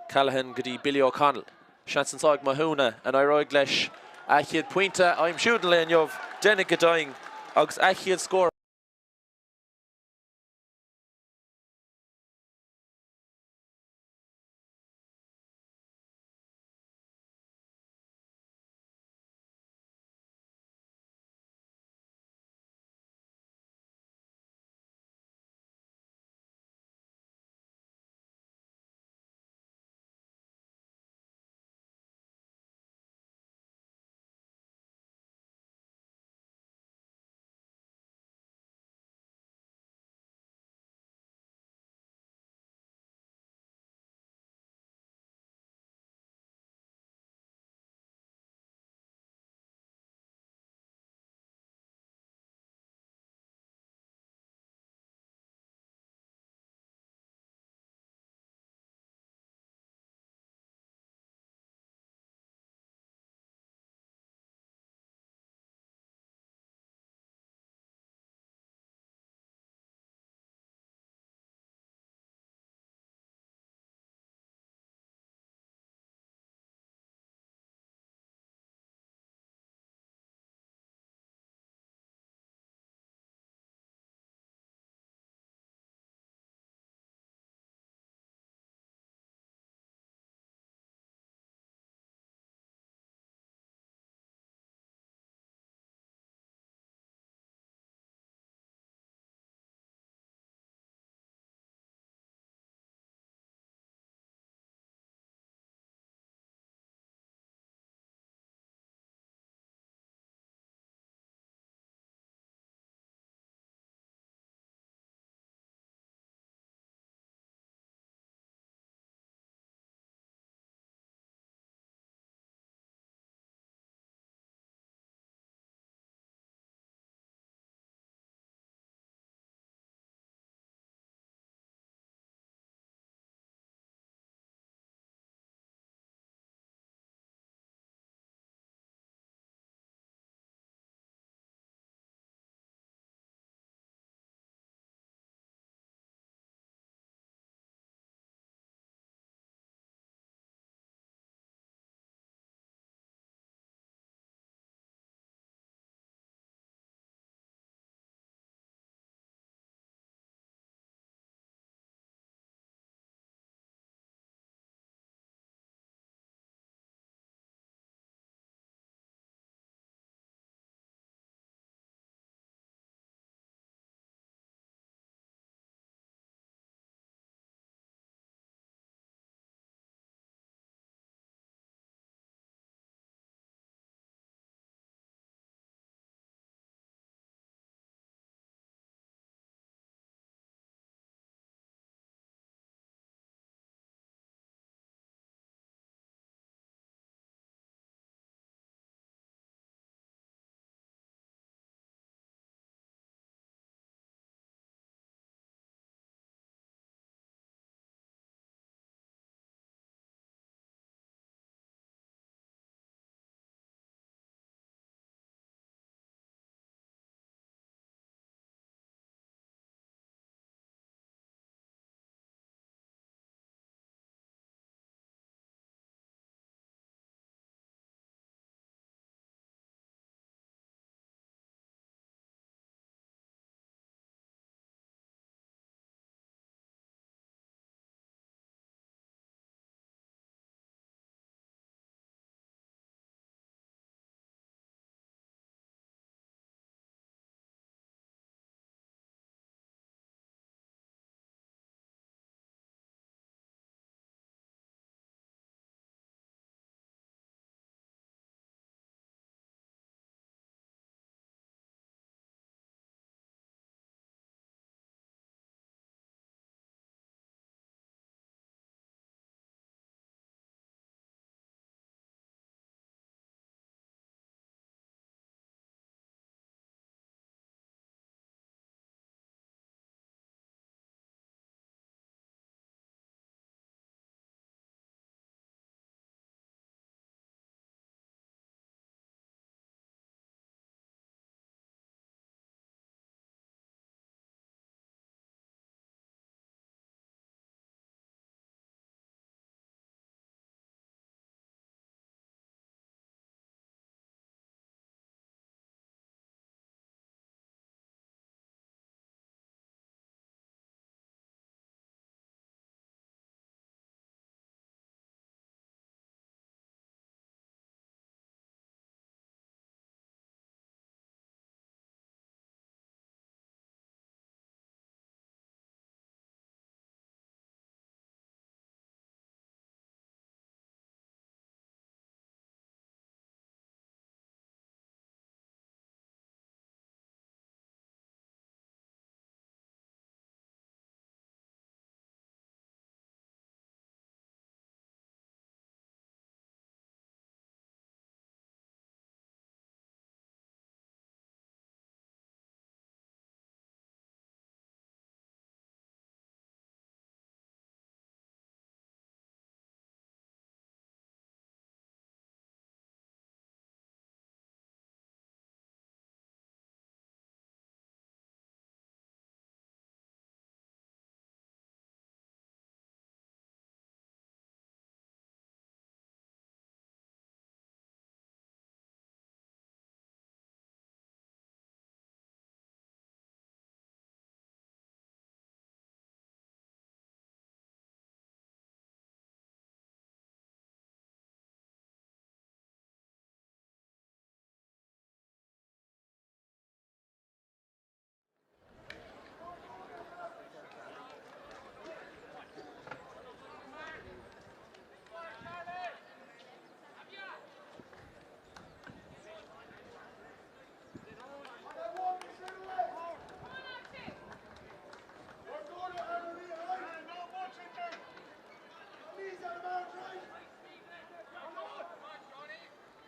Callaghan go dtí Billy O'Connell. Seans anso ag Mathúna. An éireoidh leis a chéad phointe a aimsiú don lae inniu? Déanfaidh go deimhin agus a chéad scór.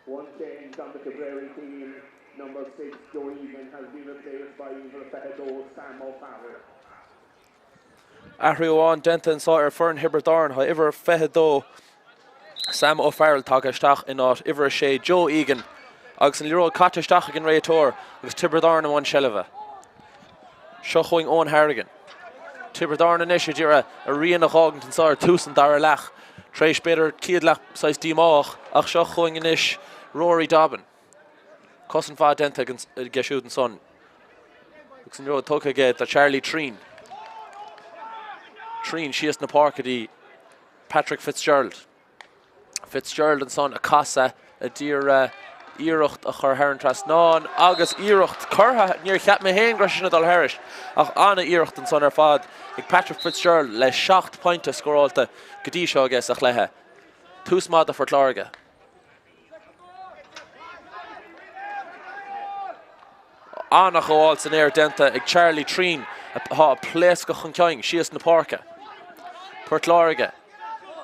One change on the Tipperary team, number 6 Joe Egan has been replaced by uimhir 22 Sam O'Farrell. Athrú amháin déanta anseo ar foireann Thiobraid Árann. Tá uimhir 22 Sam O'Farrell tagtha isteach in áit uimhir 6 Joe Egan agus an liathróid caite isteach ag an réiteoir agus Tiobraid Árann i mbun seilbhe. Seo chugainn Eoin Harrigan. Tiobraid Árann anois ag iarraidh a rian a dh'fhágaint anseo ar tús an dara leath tar éis b'fhéidir céad leath saghas díomách ach seo chugainn anois Rory Dobbin. Cosaint mhaith déanta aige siúd ansan agus an liathróid tugtha aige do Charlie Treen. Treen síos na páirce dtí Patrick Fitzgerald. Fitzgerald ansan ag casadh ag iarraidh iarracht a chur thar an trasnán agus iarracht curtha, níor cheap mé féin go raibh sé sin ag dul thairis ach an-iarracht ansan ar fad ag Patrick Fitzgerald le 7 pointe scórálta go dtí seo aige sa chluiche. Tús maith do Phort Láirge. An-ghabháil san aer déanta ag Charlie Treen atá ag pléascadh chun cinn síos na páirce. Port Láirge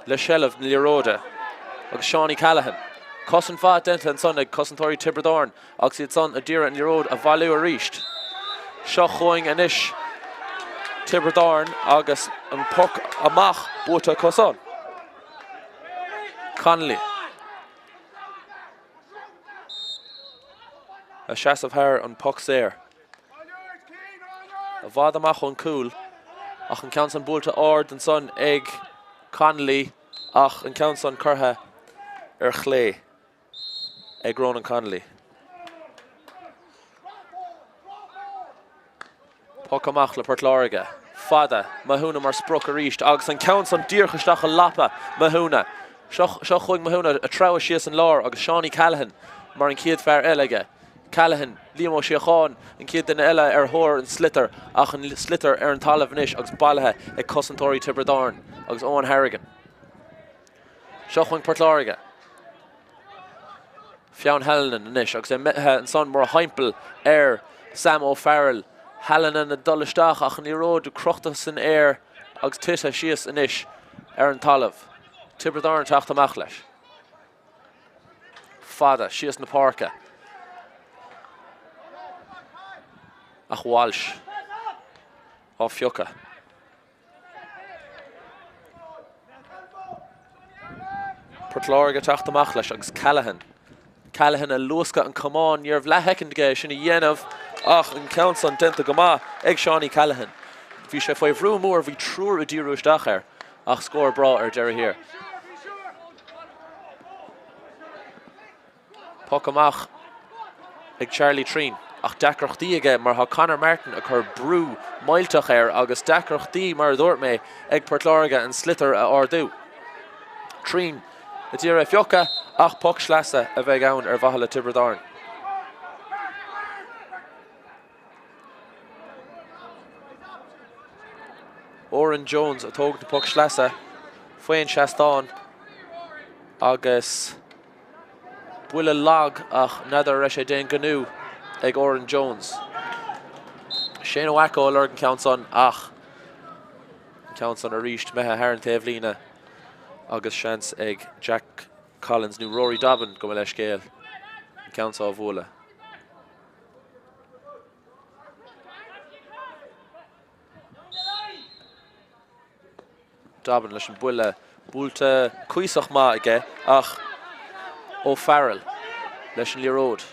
le seilbh na liathróide agus Seánie Callaghan. Cosaint mhaith déanta ansan ag cosantóirí Tiobraid Árann agus iad san ag iarraidh an liathróid a bhailiú arís. Seo chugainn anois Tiobraid Árann agus an poc amach buaite acu san. Connolly. Ag seasamh thar an poc saor. I bhfad amach ón cúl ach an ceann san buailte ard ansan ag Connolly ach an ceann san curtha ar chlé ag Ronan Connolly. Poc amach le Port Láirge. Fada. Mathúna mar sprioc arís agus an ceann san díreach isteach i lapa Mathúna. Seo chugainn Mathúna ag treabhadh síos an lár agus Seánie Callaghan mar an chéad fear eile aige. Callaghan, Liam Ó Síocháin an chéad duine eile ar thóir an sliotar ach an sliotar ar an talamh anois agus bailithe ag cosantóirí Tiobraid Árann agus Eoin Harrigan. Seo chugainn Port Láirge. Fionn Hallinan anois agus é imithe ansan mórthimpeall ar Sam O'Farrell. Hallinan ag dul isteach ach an liathróid crochta san aer agus tite síos anois ar an talamh. Tiobraid Árann teacht amach leis. Fada síos na páirce. Ach Walsh á phiocadh. Port Láirge teacht amach leis agus Callaghan. Callaghan ag luascadh an camán, ní raibh leathshoicind aige é sin a dhéanamh ach an ceann san déanta go maith ag Seánie Callaghan. Bhí sé faoi bhrú mór, bhí triúr ag díriú isteach air ach scór breá ar deireadh thiar. Poc amach ag Charlie Treen ach deacrachtaí aige mar tá Conor Martin ag cur brú millteach air agus deacrachtaí, mar a dúirt mé, ag Port Láirge an sliotar a ardú. Treen ag iarraidh a phiocadh ach poc sleasa a bheidh ann ar mhaithe le Tiobraid Árann. Odhrán Jones ag tógaint an poc sleasa faoin seastán agus Buille lag ach n'fheadar an raibh sé d'aon ghnó ag Odhrán Jones. Shane Wacko ag lorg an ceann san ach an ceann san arís imithe thar an taobhlíne agus seans ag Jack Collins nó Rory Dobbin gabh mo leithscéal an ceann seo a bhualadh. Dobbin leis an buille buailte cuíosach maith aige ach O'Farrell leis an liathróid.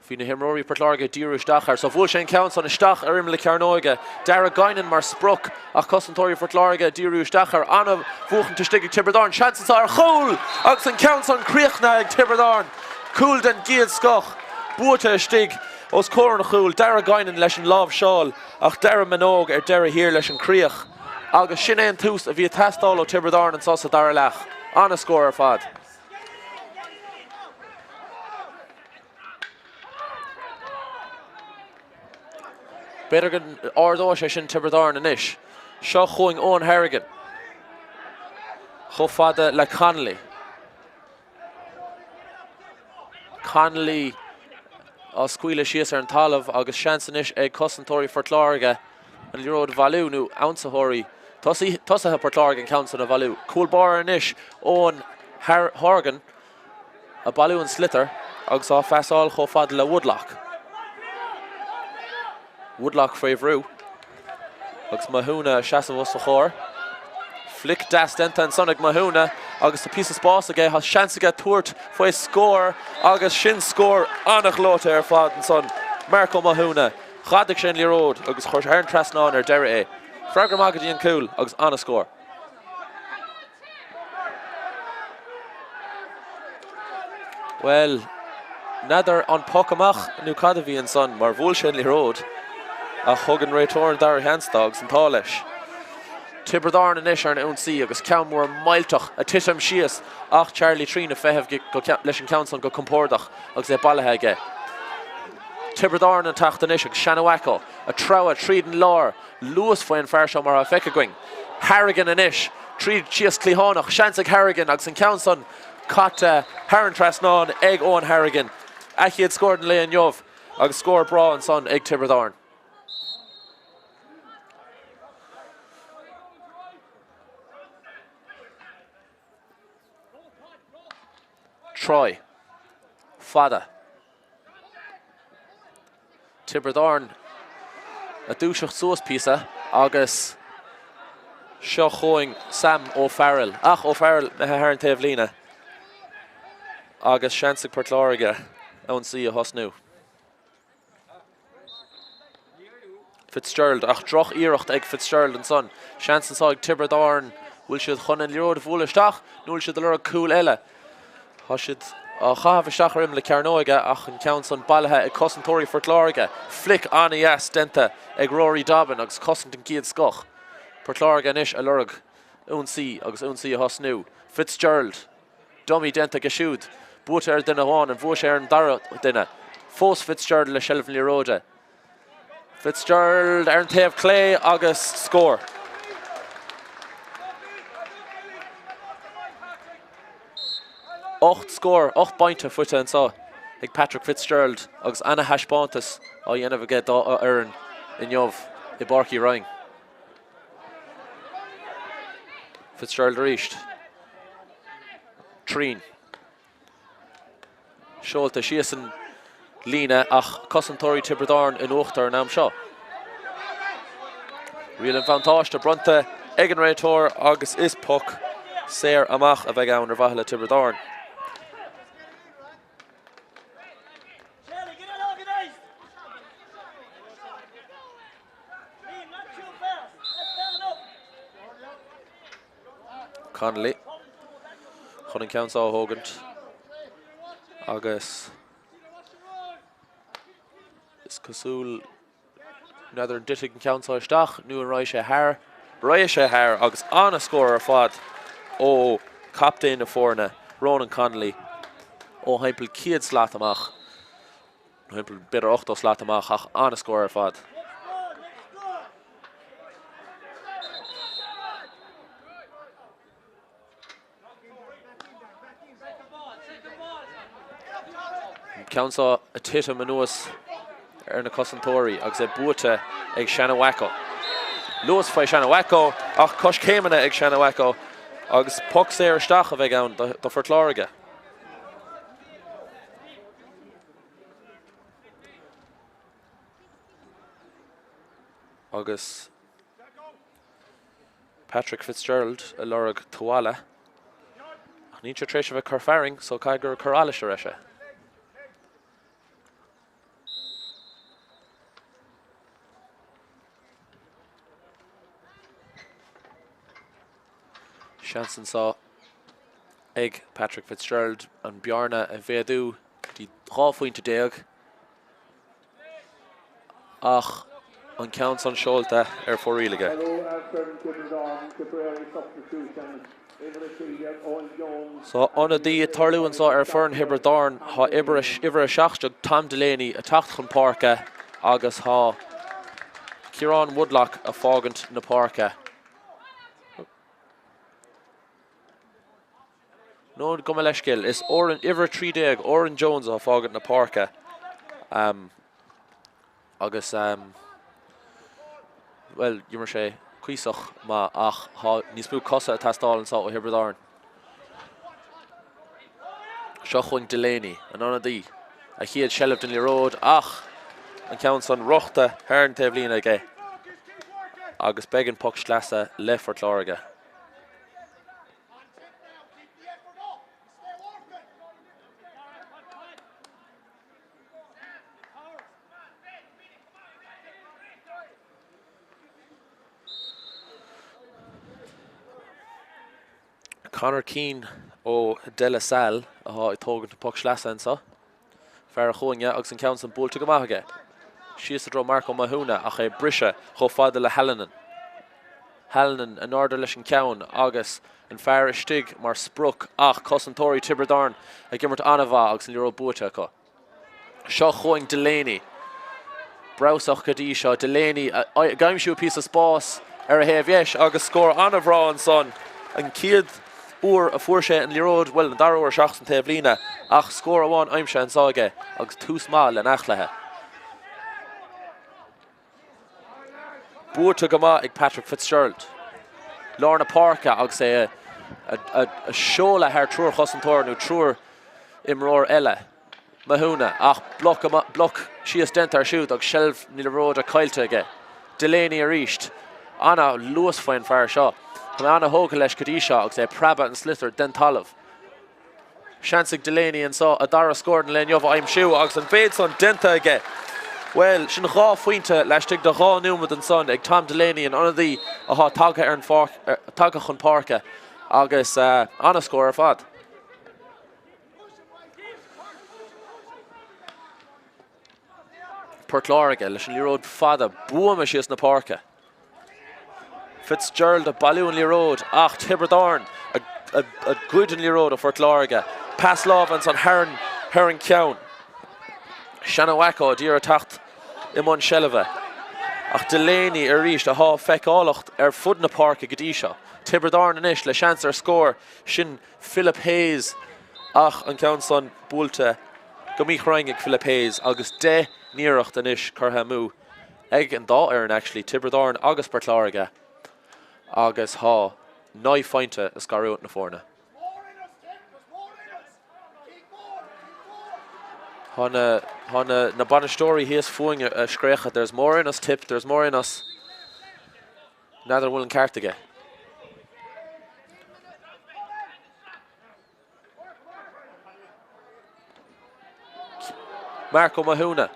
Bhí na himreoirí Port Láirge ag díriú isteach air so bhuail sé an ceann san isteach ar imeall na cearnóige. Darragh Guinan mar sprioc ach cosantóirí Phort Láirge ag díriú isteach air. An-bhuachaint istigh ag Tiobraid Árann. Seans anseo ar chúl agus an ceann san críochnaithe ag Tiobraid Árann. Cúl den gcéad scoth buaite istigh os comhair an chúil. Darragh Guinan leis an láimhseáil. Ach Dara Minogue ar deireadh thiar leis an críoch agus sin é an tús a bhí ag teastáil ó Tiobraid Árann anseo sa dara leath. An-scór ar fad. B'fhéidir go n-ardóidh sé sin Tiobraid Árann anois. Seo chugainn Eoin Harrigan. Chomh fada le Connolly. Connolly á scaoileadh síos ar an talamh agus seans anois ag cosantóirí Phort Láirge an liathróid a bhailiú, nó ionsaitheoirí, tosaithe Port Láirge an ceann san a bhailiú. Cúl báire anois, Eoin Horgan. Ag bailiú an sliotar agus á phasáil chomh fada le Woodlock. Woodlock faoi bhrú agus Mathúna ag seasamh os a chomhair. Flic deas déanta ansan ag Mathúna agus tá píosa spáis aige, tá seans aige tabhairt faoi scór agus sin scór an-ghleoite ar fad ansan. Marc Ó Mathúna, ghadaigh sé an liathróid agus chuir sé thar an trasnán ar deireadh é. Freagra maith go dtí an cúl agus an-scór. Bhuel, n'fheadar an poc amach nó cad a bhí ansan mar bhuail sé an liathróid ach thug an réiteoir an dara sheans dó agus an t-ádh leis. Tiobraid Árann anois ar an ionsaí agus ceann mór millteach ag titim síos ach Charlie Treen ag feitheamh leis an ceann san go compordach agus é bailithe aige. Tiobraid Árann ag teacht anois agus Sean Wacko ag treabhadh tríd an lár Luas faoin fear seo mar atá feicthe againn. Harrigan anois tríd síos cliathánach, seans ag Harrigan agus an ceann san caite thar an trasnán ag Eoin Harrigan. A chéad scór den lae inniu agus scór breá ansan ag Tiobraid Árann. Troy. Fada. Tiobraid Árann ag dúiseacht suas píosa agus seo chugainn Sam Ó Fearghail. Ach Ó Fearghail imithe thar an taobhlíne agus seans ag Port Láirge ionsaí a thosnú. Fitzgerald, ach droch-iarracht ag Fitzgerald ansan. Seans anseo ag Tiobraid Árann. Bhfuil siad chun an liathróid a bhualadh isteach nó bhfuil siad ag lorg cúl eile? Tá siad á chaitheamh isteach ar imeall na cearnóige ach an ceann san bailithe ag cosantóirí Phort Láirge. Flic an-dheas déanta ag Rory Dobbin agus cosaint den gcéad scoth. Port Láirge anois ag lorg ionsaí agus ionsaí a thosnú. Fitzgerald. Dummy déanta aige siúd. Buaite ar dhuine amháin, an bhuafaidh sé ar an dara duine? Fós Fitzgerald le seilbh na liathróide. Fitzgerald ar an taobh clé agus scór. 8 scór, 8 bpointe faighte anseo ag Patrick Fitzgerald agus ana-thaispeántas á dhéanamh aige dá fhoireann inniu i bPáirc Uí Rinn. Fitzgerald arís. Treen. Seolta síos an líne ach cosantóirí Tiobraid Árann in uachtar an am seo. Riail an bhuntáiste bronnta ag an réiteoir agus is poc saor amach a bheidh ann ar mhaithe le Tiobraid Árann. Connolly chun an ceann seo a thógaint agus is cosúil n'fheadar an dtitfidh an ceann seo isteach nó an raghaidh sé thar. Raghaidh sé thar agus an-scór ar fad ó chaptaen na foirne, Ronan Connolly, ó thimpeall 100 slat amach. Thimpeall b'fhéidir 80 slat amach ach an-scór ar fad. An ceann seo ag titim anuas ar na cosantóirí agus é buaite ag Seanamhacco. Luas faoi Seanamhacco ach coiscéimeanna ag Seanamhacco agus poc saor isteach a bheidh ann do Phort Láirge. Agus Patrick Fitzgerald ag lorg tuáille. Ach níl sé tar éis a bheith ag cur fearainn, so caithfidh gur ag cur allais a raibh sé. Seans anseo ag Patrick Fitzgerald an bearna a mhéadú go dtí 12 phointe ach an ceann san seolta ar fóraoil aige. So ionadaí ag tarlú anseo ar foireann Thiobraid Árann, tá uimhir 17 Tom Delaney ag teacht chun páirce agus tá Ciarán Woodlock ag fágaint na páirce. Nó gabh mo leithscéal, is Oran, uimhir 13, Oran Jones atá ag fágaint na páirce. Agus, bhuel, d'imir sé cuíosach maith ach tá níos mó cosa ag teastáil anseo ó Thiobraid Árann. Seo chugainn Delaney, an ionadaí, a chéad seilbh den liathróid ach an ceann san rachta thar an taobhlíne aige agus beidh an poc sleasa le Phort Láirge. Conor Keane ó De La Salle atá ag tógaint an poc sleasa anseo. Fear an chúinne agus an ceann san buailte go maith aige. Síos i dtreo Mark Ó Mathúna ach é briseadh chomh fada le Hallinan. Hallinan in airde leis an ceann agus an fear istigh mar sprioc ach cosantóirí Tiobraid Árann ag imirt an-mhaith agus an liathróid buaite acu. Seo chugainn Delaney. Breabhsach go dtí seo. Delaney ag aimsiú píosa spáis ar a thaobh dheis agus scór an-bhreá ansan. An chéad uair a fuair sé an liathróid, bhuel, an dara huair seachas an taobhlíne, ach scór amháin aimsithe anso aige agus tús maith lena athchluiche. Buaite go maith ag Patrick Fitzgerald. Lár na páirce agus é a seoladh thar triúr chosantóir nó triúr imreoir eile. Mathúna ach bloc síos déanta air siúd agus seilbh na liathróide caillte aige. Delaney arís. Ana-luas faoin fear seo. Tá mé ana-thógtha leis go dtí seo agus é ag preabadh an sliotar den talamh. Seans ag Delaney anseo a dara scór den lae inniu a aimsiú agus an mhéid san déanta aige. Bhuel, sin 2 phointe laistigh de 2 nóiméad ansan ag Tom Delaney, an ionadaí atá tagtha ar an pháirc, tagtha chun páirce agus ana-scór ar fad. Port Láirge leis an liathróid fada buama síos na páirce. Fitzgerald ag bailiú an liathróid ach Tiobraid Árann ag goid an liathróid ó Phort Láirge. Pas láimhe ansan thar an ceann. Seán Ó ag iarraidh teacht i mbun seilbhe. Ach Delaney arís atá feiceálach ar fud na páirce go dtí seo. Tiobraid Árann anois le seans ar scór. Sin Philip Hayes ach an ceann san buailte go míchruinn ag Philip Hayes agus 10 n-iarracht anois curtha amú ag an dá fhoireann actually, Tiobraid Árann agus Port Láirge agus thá 9 phointe ag scarúint na foirne. Thá na, thá na, na bainisteoirí thíos fúinn ag scréachadh there's more in us Tip, there's more in us. N'fheadar an bhfuil an ceart aige. Marc Ó Mathúna,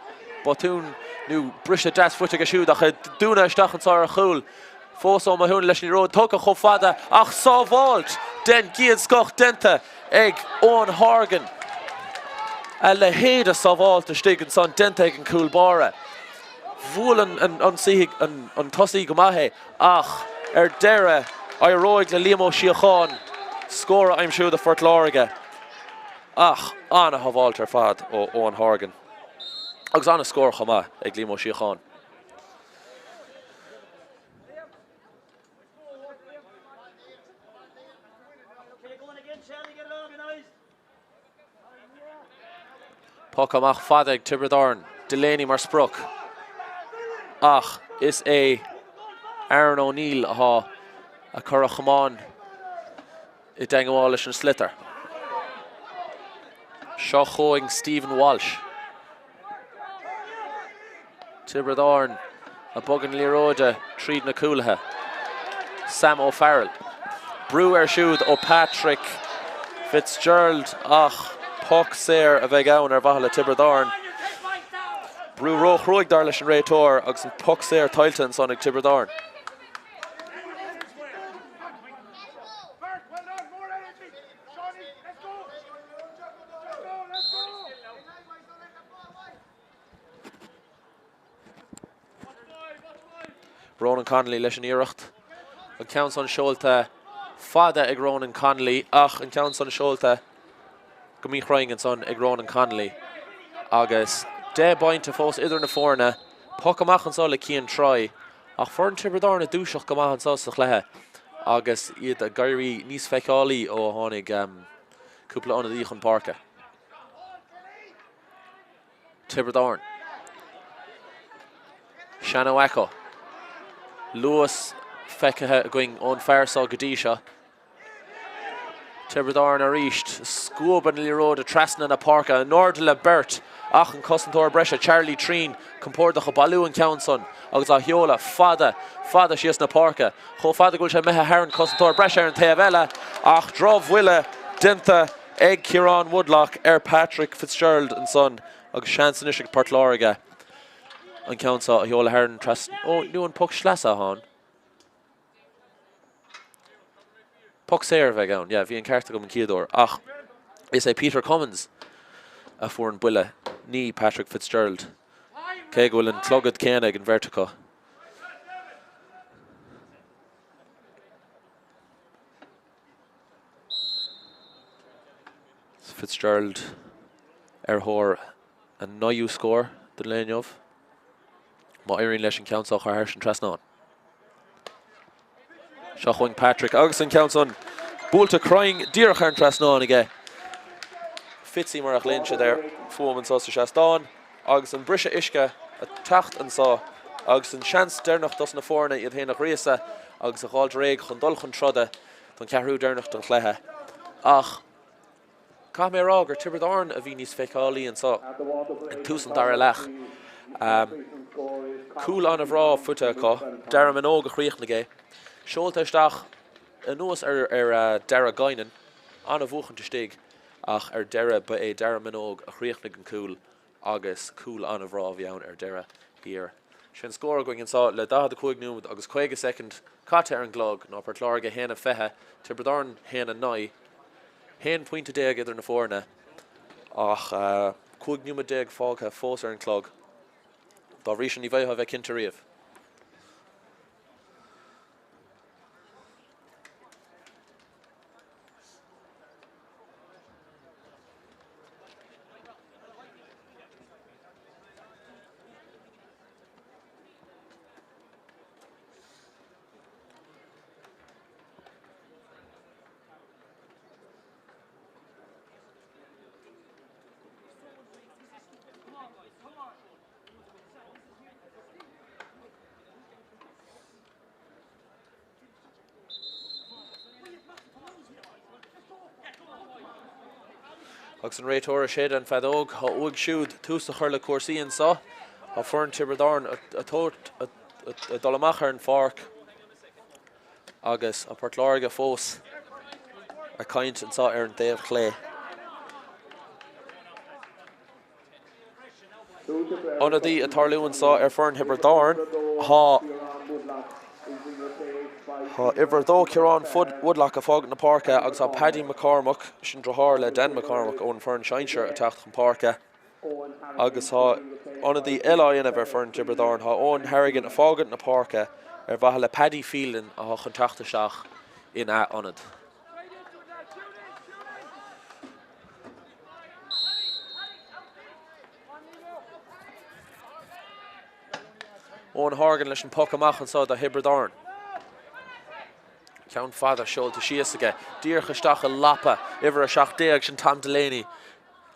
botún nó briseadh deas faighte aige siúd ach é dúnadh isteach anseo ar chúl. Fós Ó Mathúna leis an liathróid tugtha chomh fada ach sábháilt den gcéad scoth déanta ag Eoin Horgan. A leithéid de sábháilt istigh ansan déanta ag an cúl báire. Bhuail an tosaí go maith é ach ar deireadh éireoidh le Liam Ó Síocháin scór a aimsiú do Phort Láirge ach an-shábháilt ar fad ó Eoin Horgan agus an-scór chomh maith ag Liam Ó Síocháin. Poc amach fada ag Tiobraid Árann, Delaney mar sprioc ach is é Aaron O'Neill atá ag cur a chamán i dteangmháil leis an sliotar. Seo chugainn Stephen Walsh. Tiobraid Árann ag bogadh na liathróide tríd na cúlaithe. Sam O'Farrell. Brú air siúd ó Patrick Fitzgerald ach poc saor a bheidh ann ar mhaithe le Tiobraid Árann. Brú róchruaidh dar leis an réiteoir agus an poc saor tuillte ansan ag Tiobraid Árann. Ronan Connolly leis an iarracht. An ceann san seolta fada ag Ronan Connolly ach an ceann san seolta go míchruinn ansan ag Ronan Connolly. Agus 10 bpointe fós idir na foirne. Poc amach anso le Cian Troy. Ach foireann Tiobraid Árann ag dúiseacht go maith anso sa chluiche agus iad ag éirí níos feiceálaí ó tháinig cúpla ionadaí chun páirce. Tiobraid Árann. Sean Ó Eacho. Luas feicthe againn ón fear seo go dtí seo. Tiobraid Árann arís, scuabadh na liathróide trasna na páirce, in airde le beirt ach an cosantóir breise, Charlie Treen, compordach ag bailiú an ceann san agus á sheoladh fada, fada síos na páirce, chomh fada go bhfuil sé imithe thar an cosantóir breise ar an taobh eile ach drochbhuille déanta ag Ciarán Woodlock ar Patrick Fitzgerald ansan agus seans anois ag Port Láirge an ceann seo a sheoladh thar an trasnán, ó, nó an poc sleasa atá ann? Poc saor a bheidh ann, yeah, bhí an ceart agam an chéad uair, ach is é Peter Cummins a fuair an buille, ní Patrick Fitzgerald, cé go bhfuil an clogad céanna ag an bheirt acu. Fitzgerald ar thóir a naoú scór den lae inniu, má éiríonn leis an ceann seo a chur thar an trasnán. Seo chugainn Patrick agus an ceann san buailte cruinn díreach thar an trasnán aige. Fitzy mar a ghlaonn siad air fúm anseo sa seastán agus an briseadh uisce ag teacht anseo agus an seans deireanach dos na foirne iad féin a ghríosadh agus a dh'fháilt réidh chun dul chun troda don cheathrú deireanach den chluiche. Ach. Caithfidh mé a rá gur Tiobraid Árann a bhí níos feiceálaí anseo ag tús an dara leath. Cúl an-bhreá faighte acu, Dara Minogue a chríochnaigh é. Seolta isteach anuas ar Darragh Guinan, an-bhuachaint istigh ach ar deireadh ba é Dara Minogue a chríochnaigh an cúl agus cúl an-bhreá a bhí ann ar deireadh thiar. Sé an scór againn anseo le 45 nóiméad agus 50 soicind caite ar an gclog ná Port Láirge 1-20, Tiobraid Árann 1-9. 11 pointe idir na foirne ach 15 nóiméad fágtha fós ar an chlog. Dá bhrí sin ní bhféadfá a bheith cinnte riamh. Agus an réiteoir ag séideadh an feadóg, tá uaidh siúd tús a chur le cúrsaí anseo. Tá foireann Tiobraid Árann ag dul amach ar an pháirc agus Port Láirge fós ag caint anseo ar an dtaobh chlé. Ionadaí ag tarlú anseo ar foireann Thiobraid Árann. Tá uimhir 2 Ciarán Woodlock ag fágaint na páirce agus tá Paddy McCormack, sin deartháir le Dan McCormack ón foireann sinsir, ag teacht chun páirce. Agus tá ionadaí eile á dhéanamh ar foireann Thiobraid Árann. Tá Eoin Harrigan ag fágaint na páirce ar mhaithe le Paddy Phelan atá chun teacht isteach ina ionad. Eoin Horgan leis an poc amach anseo do Thiobraid Árann. Ceann fada seolta síos aige, díreach isteach i lapa uimhir 17, sin Tom Delaney.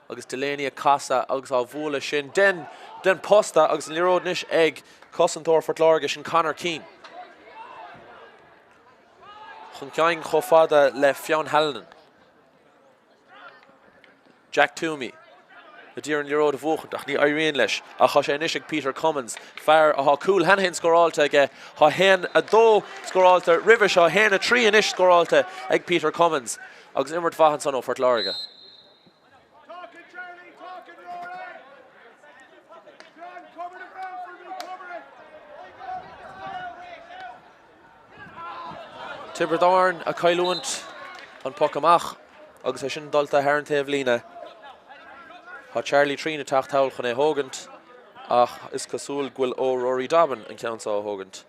Agus Delaney ag casadh agus á bhualadh sin den den posta agus an liathróid anois ag cosantóir Phort Láirge, sin Conor Keane. Chun cinn chomh fada le Fionn Hallinan. Jack Toomey ag iarraidh an liathróid a bhuachaint ach ní éiríonn leis ach tá sé anois ag Peter Cummins, fear atá cúl cheana féin scóráilte aige. Tá 1-2 scóráilte roimhe seo, 1-3 anois scóráilte ag Peter Cummins agus imirt mhaith ansan ó Phort Láirge. Tiobraid Árann ag cailliúint an poc amach agus é sin dulta thar an taobh líne. Tá Charlie Treen ag teacht thall chun é thógaint ach is cosúil go bhfuil ó Rory Dobbin an ceann seo a thógaint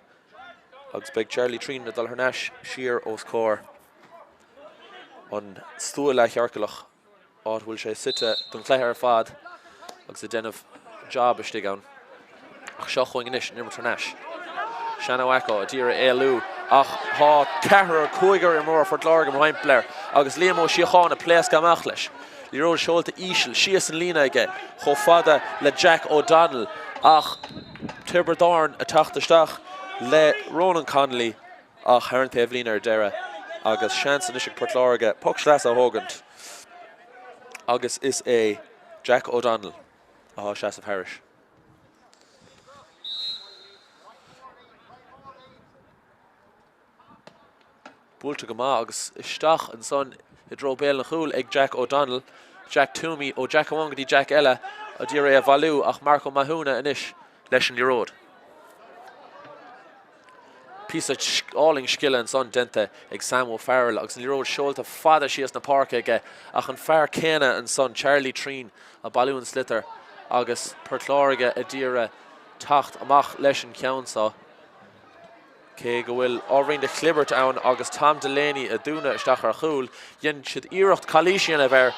agus beidh Charlie Treen ag dul thar n-ais siar os comhair an stua leathchiorclach. áit a bhfuil sé suite don chluiche ar fad agus ag déanamh job istigh ann. Ach seo chugainn anois an imirt thar n-ais. Sean O'Acco ag iarraidh éalú ach tá ceathrar, cúigear imreoir Phort Láirge mar thimpeall air agus Liam Ó Síocháin ag pléascadh amach leis. Liathróid seolta íseal síos an líne aige chomh fada le Jack O'Donnell ach Tiobraid Árann ag teacht isteach le Ronan Connolly ach thar an taobh líne ar deireadh. Agus seans anois ag Port Láirge poc sleasa a thógaint agus is é Jack O'Donnell atá ag seasamh thairis. Buailte go maith agus isteach ansan i dtreo béal an chúil ag Jack O'Donnell. Jack Toomey, ó Jack amháin go dtí Jack eile, a d'iarraidh é a bhailiú ach Marc Ó Mathúna anois leis an liathróid. Píosa álainn scile ansan déanta ag Sam O'Farrell agus an liathróid seolta fada síos na páirce aige ach an fear céanna ansan, Charlie Treen, ag bailiú an sliotar agus Port Láirge a d'iarraidh teacht amach leis an cheann seo. Cé go bhfuil ábhairín de chlibirt ann agus Tom Delaney ag dúnadh isteach ar chúl, dhein siad iarracht calaois a dhéanamh air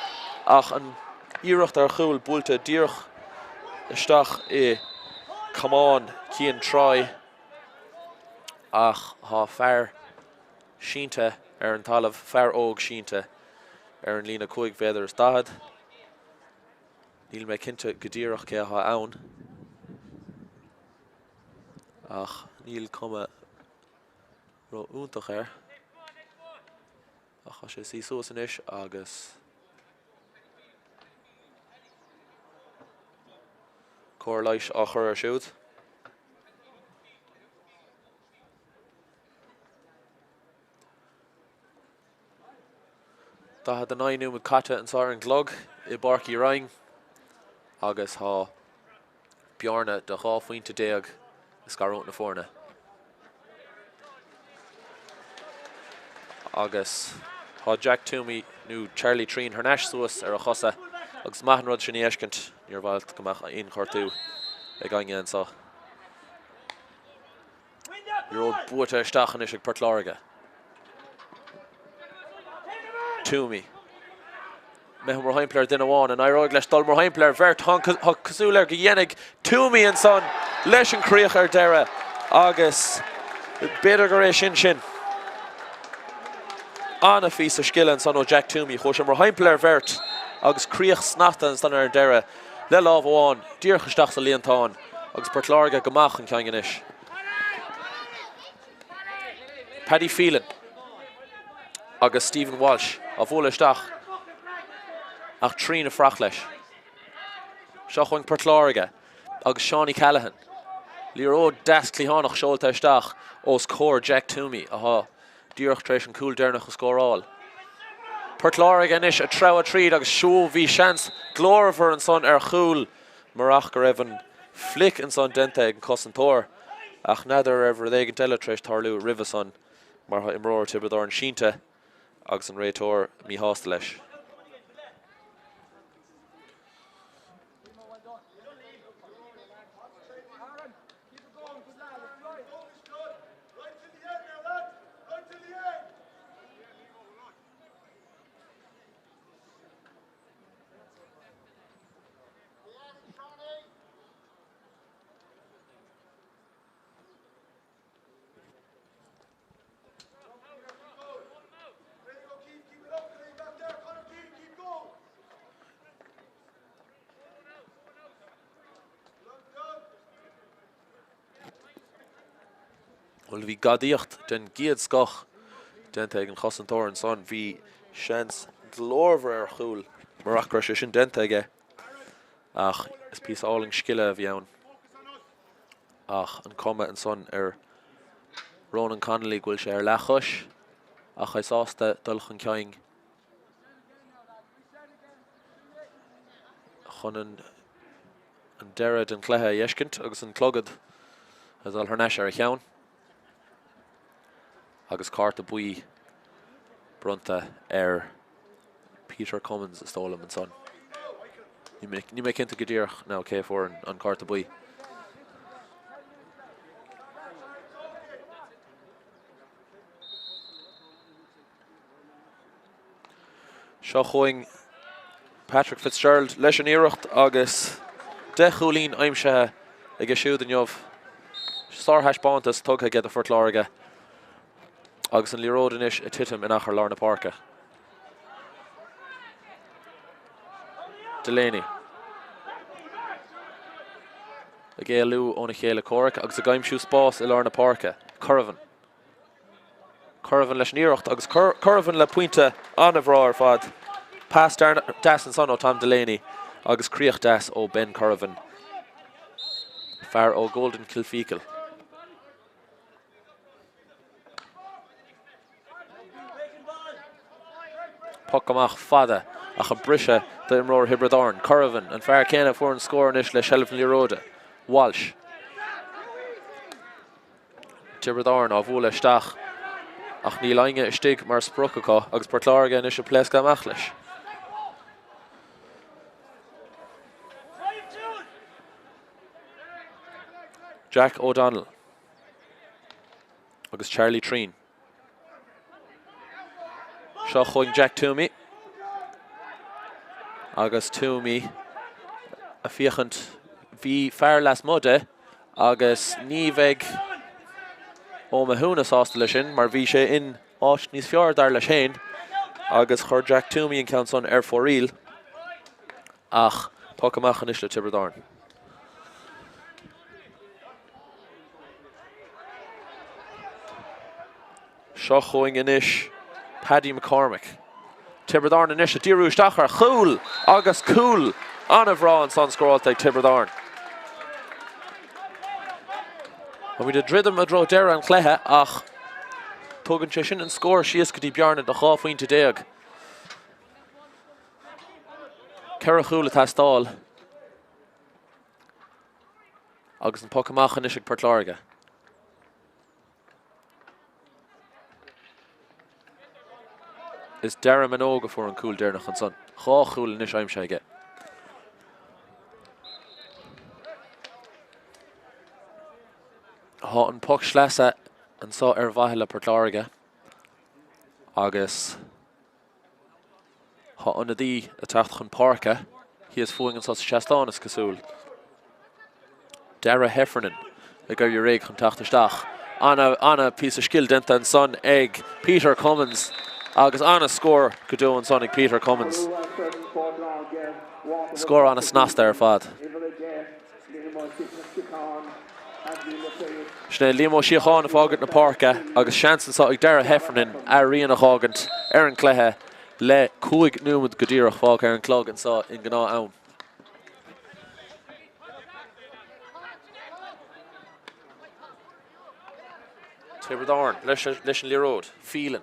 ach an iarracht ar chúl buailte díreach isteach i camán Cian Troy ach tá fear sínte ar an talamh, fear óg sínte ar an líne 5 mhéadar is 40. Níl mé cinnte go díreach cé atá ann. Ach níl cuma ró-iontach air. Ach tá sé suí suas anois agus cóir leighis á chur air siúd. 49 nóiméad caite anseo ar an gclog i bPáirc Uí Rinn agus tá bearna de 12 phointe ag scarúint na foirne. Agus tá Jack Toomey nó Charlie Treen thar n-ais suas ar a chosa agus maith an rud sin a fheiscint, níor mhaith go mbeadh aon ghortú ag éinne anseo. Liathróid buaite isteach anois ag Port Láirge. Toomey. Imithe mar thimpeall ar duine amháin. An éireoidh leis dul mar thimpeall ar bheirt? Tá cosúil air go dhéanfaidh Toomey ansan leis an críoch ar deireadh agus b'fhéidir gur é sin sin. An-phíosa scile ansan ó Jack Toomey. Chuaigh sé mar thimpeall ar bheirt agus críoch snasta ansan ar deireadh le lámh amháin díreach isteach sa líontán agus Port Láirge go maith chun cinn anois. Paddy Phelan agus Stephen Walsh á bhualadh isteach ach trína fuireach leis. Seo chugainn Port Láirge agus Seánie Callaghan. Liathróid deas cliathánach seolta isteach os comhair Jack Toomey atá díreach tar éis an cúl deireanach a scóráil. Port Láirge anois ag treabhadh tríd agus seo bhí seans glórmhar ansan ar chúl murach go raibh an flic ansan déanta ag an cosantóir ach n'fheadar an raibh rud éigint eile tar éis tarlú roimhe san mar tá imreoir Tiobraid Árann sínte agus an réiteoir míshásta leis. Bhuel, bhí gadaíocht den gcéad scoth déanta ag an chosantóir ansan. Bhí seans glórmhar ar chúl murach go raibh sé sin déanta aige ach is píosa álainn scile a bhí ann. Ach an cuma ansan ar Ronan Connolly go bhfuil sé ar leathchois ach é sásta dul chun cinn chun an an deireadh den chluiche a fheiscint agus an clogad ag dul thar n-ais ar a cheann agus cárta buí bronnta ar Peter Cummins is dóigh liom ansan. Níl mé cinnte go díreach now cé a fuair an cárta buí. Seo chugainn Patrick Fitzgerald leis an iarracht agus 10 chúilín aimsithe aige siúd inniu. Sárthaispeántas tugtha aige do Phort Láirge agus an liathróid anois ag titim in achar lár na páirce. Delaney ag éalú óna chéile comhraic agus ag aimsiú spás i lár na páirce. Corvan. Corvan leis an iarracht agus Corvan le pointe an-bhreá ar fad. Pas deas ansan ó Tom Delaney agus críoch deas ó Ben Corvan, fear ó Golden Kilfeacle. Poc amach fada ach ag briseadh d'imreoir Thiobraid Árann, Corvan, an fear céanna a fuair an scór anois le seilbh na liathróide. Walsh. Tiobraid Árann á bhualadh isteach ach níl éinne istigh mar sprioc acu agus Port Láirge anois ag pléascadh amach leis. Jack O'Donnell agus Charlie Treen. Seo chugainn Jack Toomey agus Toomey ag féachaint. Bhí fear lasmuigh de agus ní bheidh Ó Mathúna sásta leis sin mar bhí sé in áit níos fearr dar leis féin agus chuir Jack Toomey an ceann san ar fóraoil ach poc amach anois le Tiobraid Árann. Seo chugainn anois Paddy McCormack. Tiobraid Árann anois ag díriú isteach ar chúl agus cúl an-bhreá ansan scóráilte ag Tiobraid Árann. Táimid ag druidim i dtreo deireadh an chluiche ach tugann sé sin an scór síos go dtí bearna de 12 phointe. Ceithre chúl ag teastáil. Agus an poc amach anois ag Port Láirge. Is Dara Minogue a fuair an cúl deireanach ansan. Dhá chúl anois aimsithe aige. Tá an poc sleasa anso ar mhaithe le Port Láirge agus Tá ionadaí ag teacht chun páirce thíos fúinn anseo sa seastán, is cosúil. Darragh Heffernan ag éirí réidh chun teacht isteach. Ana, ana píosa scil déanta ansan ag Peter Cummins agus ana scór go deo ansan ag Peter Cummins. Scór ana snasta ar fad. Sin é Liam Ó Síocháin ag fágaint na páirce agus seans anseo ag Darragh Heffernan a rian a dh'fhágaint ar an gcluiche le 5 nóiméad go díreach fágtha ar an gclog anseo i ngnáth am. Tiobraid Árann leis an liathróid. Phelan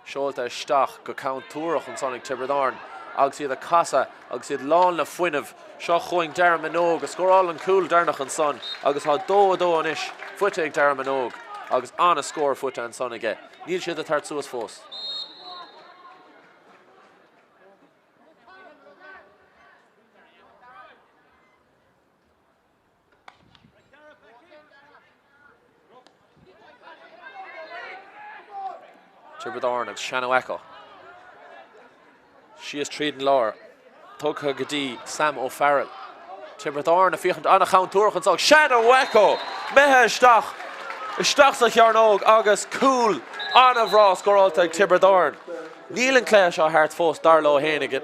seolta isteach go contúirteach ansan ag Tiobraid Árann agus iad ag casadh agus iad lán le fuinneamh. Seo chugainn Dara Minogue a scóráil an cúl deireanach ansan agus tá 2-2 anois faighte ag Dara Minogue agus an-scór faighte ansan aige. Níl siad ag tabhairt suas fós. Tiobraid Árann agus Sean Acco. Síos tríd an lár. Tugtha go dtí Sam O'Farrell. Tiobraid Árann ag féachaint an-chontúirteach anseo. Sean Acco! Imithe isteach. Isteach sa chearnóg agus cúl an-bhreá scóráilte ag Tiobraid Árann. Níl an cluiche seo thart fós dar leo fhéinig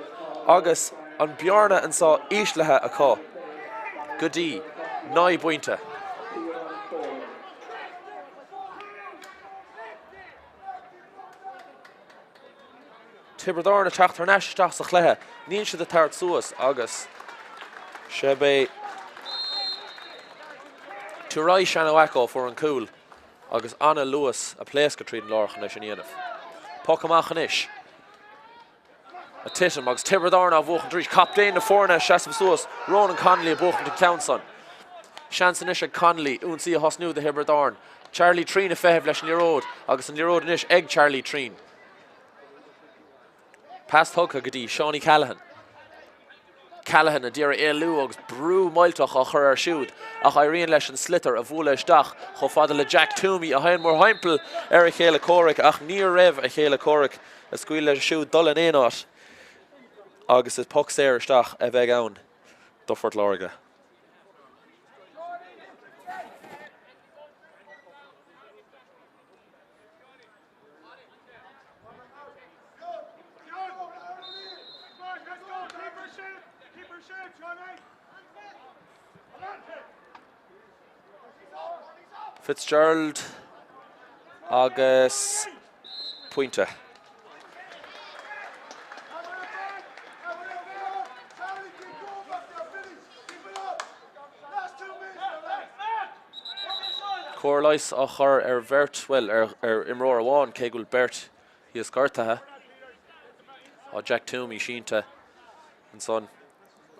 agus an bearna anseo íslithe acu go dtí 9 bpointe. Tiobraid Árann ag teacht thar n-ais isteach sa chluiche. Níl siad ag tabhairt suas agus seb é Turai Sean-Acco a fuair an cúl. Agus ana-luas ag pléascadh tríd an lár chun é sin a dhéanamh. Poc amach anois. Ag titim agus Tiobraid Árann á bhuachaint arís. Captaen na foirne ag seasamh suas, Ronan Connolly ag buachaint an ceann san. Seans anois ag Connolly ionsaí a thosnú do Thiobraid Árann. Charlie Treen ag feitheamh leis an liathróid agus an liathróid anois ag Charlie Treen. Pas tugtha go dtí Seánie Callaghan. Callaghan ag iarraidh éalú agus brú millteach á chur air siúd ach éiríonn leis an sliotar a bhualadh isteach chomh fada le Jack Toomey a théann mórthimpeall ar a chéile comhraic ach ní raibh a chéile comhraic ag scaoileadh leis siúd dul in aon áit agus is poc saor isteach a bheidh ann do Phort Láirge. Fitzgerald agus pointe. Cóir leighis á chur ar bheirt, bhuel, ar imreoir amháin, cé go bhfuil beirt thíos gortaithe. Tá Jack Toomey sínte ansan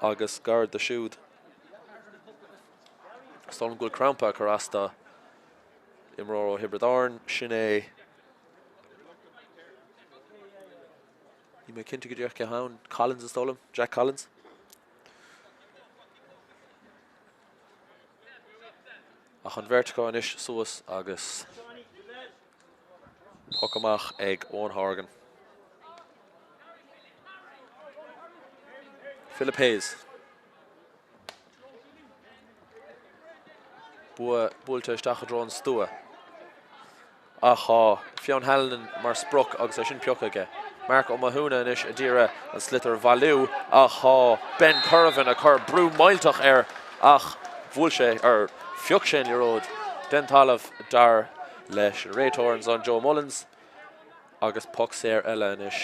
agus gar do siúd. Is dóigh liom go bhfuil crampa ag cur as do imreoir ó Thiobraid Árann, sin é. Níl mé cinnte go díreach cé hann, Collins is dóigh liom, Jack Collins. Ach an bheirt acu anois suas agus poc amach ag Eoin Horgan. Philip Hayes. Bua buailte isteach i dtreo an stua. Ach tá Fionn Hallinan mar sprioc agus é sin pioctha aige. Marc Ó Mathúna anois a d'iarraidh an sliotar a bhailiú ach tá Ben Corvan ag cur brú millteach air ach bhuail sé, or phioc sé an liathróid den talamh dar leis an réiteoir ansan Joe Mullins agus poc saor eile anois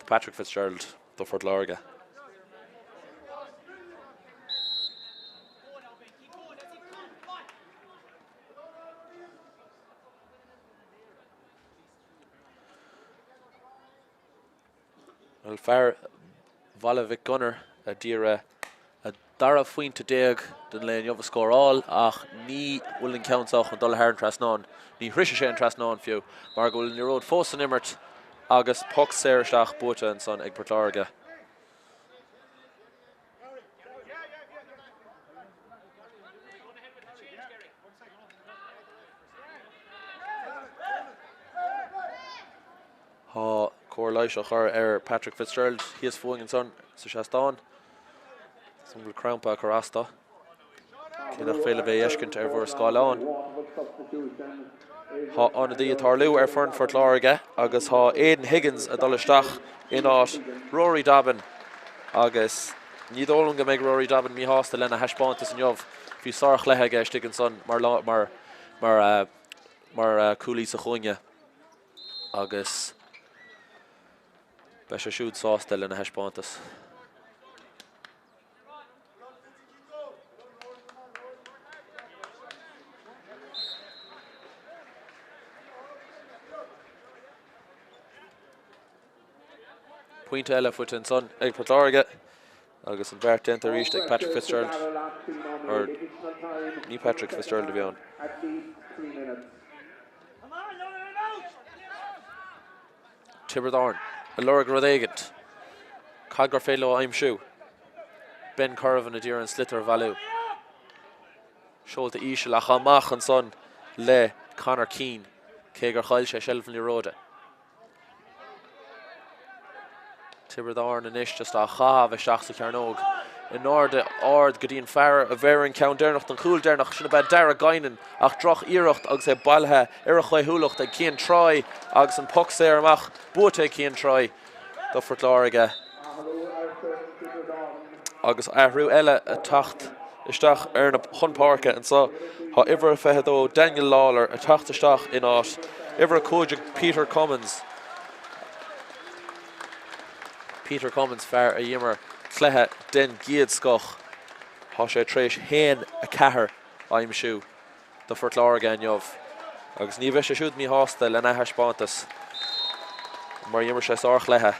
do Patrick Fitzgerald do Phort Láirge. Bhuel, fear Bhaile Mhic Gonair a d'iarraidh a dara phointe den lae inniu a scóráil ach ní bhfuil an ceann seo chun dul thar an trasnán. Ní shroisfidh sé an trasnán fiú mar go bhfuil an liathróid fós san imirt agus poc saor isteach buaite ansan ag Port Láirge. Tá cóir leighis á chur ar Patrick Fitzgerald thíos fúinn ansan sa seastán. Is an bhfuil crampa ag cur as dó. Cé nach féidir libh é a fheiscint ar bhur scáileán. Tá ionadaí ag tarlú ar foireann Phort Láirge agus tá Aidan Higgins ag dul isteach in áit Rory Dobbin agus ní dóigh liom go mbeidh Rory Dobbin míshásta lena thaispeántas inniu. Bhí sárchluiche aige istigh ansan mar mar mar mar cúlaí sa chúinne agus beidh sé siúd sásta lena thaispeántas. Pointe eile faighte ansan ag Port Láirge agus an beart déanta arís ag Patrick Fitzgerald, or ní Patrick Fitzgerald a bhí ann. Tiobraid Árann ag lorg rud éigint. Cad gur féidir leo a aimsiú? Ben Corvan a d'iarraidh an sliotar a bhailiú. Seolta íseal ach amach ansan le Conor Keane, cé gur chaill sé seilbh na liathróide. Tiobraid Árann anois just á chaitheamh isteach sa chearnóg. In airde ard go dtí an fear a bheir an ceann deireanach don chúl deireanach, sin ab ea Darragh Guinan, ach droch iarracht agus é bailithe ar a chaothúlacht ag Cian Troy agus an poc saor amach buaite ag Cian Troy do Phort Láirge. Agus athrú eile ag teacht isteach ar na chun páirce anseo. Tá uimhir 22 Daniel Lawlor ag teacht isteach in áit uimhir 15 Peter Cummins. Peter Cummins, fear a d'imir cluiche den gcéad scoth. Tá sé tar éis 1-4 a aimsiú do Phort Láirge inniu agus ní bheidh sé siúd míshásta lena thaispeántas mar d'imir sé sárchluiche.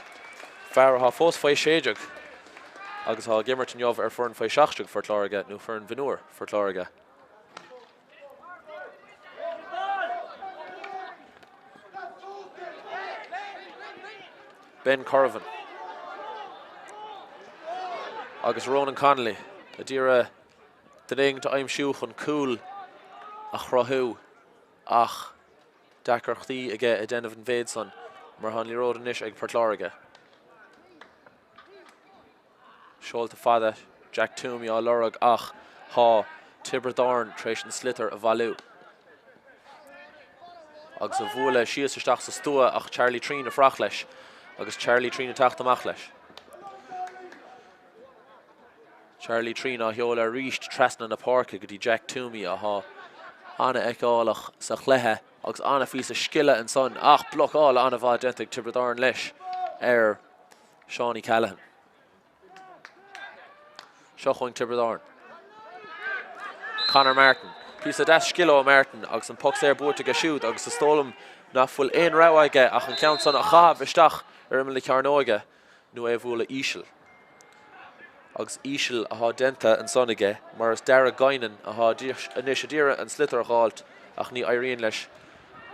Fear atá fós faoi 16 agus atá ag imirt inniu ar foireann faoi 17 Phort Láirge nó foireann mhionúir Phort Láirge. Ben Corvan agus Ronan Connolly a d'iarraidh duine éigin a aimsiú chun cúl a chruthú ach deacrachtaí aige ag déanamh an mhéid san mar tá an liathróid anois ag Port Láirge. Seolta fada, Jack Toomey á lorg ach tá Tiobraid Árann tar éis an sliotar a bhailiú agus a bhualadh síos isteach sa stua ach Charlie Treen ag fuireach leis agus Charlie Treen ag teacht amach leis. Charlie Treen á sheoladh arís trasna na páirce go dtí Jack Toomey atá an-fheiceálach sa chluiche. Agus an-phíosa scile ansan ach blocáil an-mhaith déanta ag Tiobraid Árann leis ar Seánie Callahan. Seo chugainn Tiobraid Árann. Conor Martin. Píosa deas scile ó Martin agus an poc saor buaite aige siúd agus is dóigh liom nach bhfuil aon rogha aige ach an ceann san a chaitheamh isteach ar imeall na cearnóige nó é a bhualadh íseal. Agus íseal atá déanta ansan aige mar is Darragh Guinan atá anois a d'iarraidh an sliotar a dh'fháilt ach ní éiríonn leis.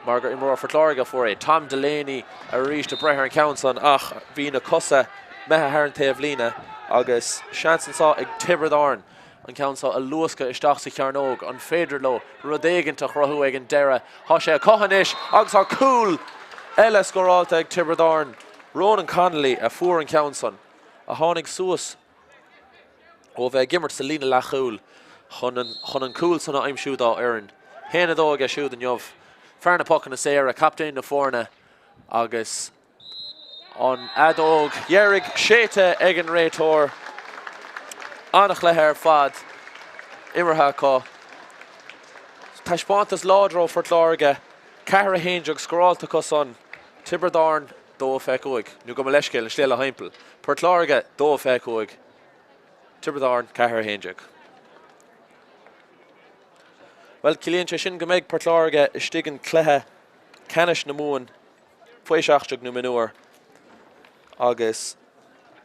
mar gur imreoir Phort Láirge a fuair é. Tom Delaney arís ag breith ar an cheann san ach bhí na cosa imithe thar an taobh líne agus seans anso ag Tiobraid Árann an ceann seo a luascadh isteach sa chearnóg. An féidir leo rud éigint a chruthú ag an deireadh? Tá sé acu anois agus tá cúl eile scóráilte ag Tiobraid Árann. Ronan Connolly a fuair an ceann san, a tháinig suas ó bheith ag imirt sa líne leathchúil chun an chun an cúl san a aimsiú dá fhoireann. 1-2 aige siúd inniu. Fear na pocanna saora, captaen na foirne agus an fheadóg dheiridh séidte ag an réiteoir. An-chluiche ar fad imeartha acu. Taispeántas láidir ó Phort Láirge, 4-11 scóráilte acu san. Tiobraid Árann 2-25, nó gabh mo leithscéal, an scéal thimpeall. Port Láirge 2-25, Tiobraid Árann 4-11. Bhuel, ciallaíonn sé sin go mbeidh Port Láirge istigh in cluiche ceannais na Mumhan faoi 17 nó mionúir agus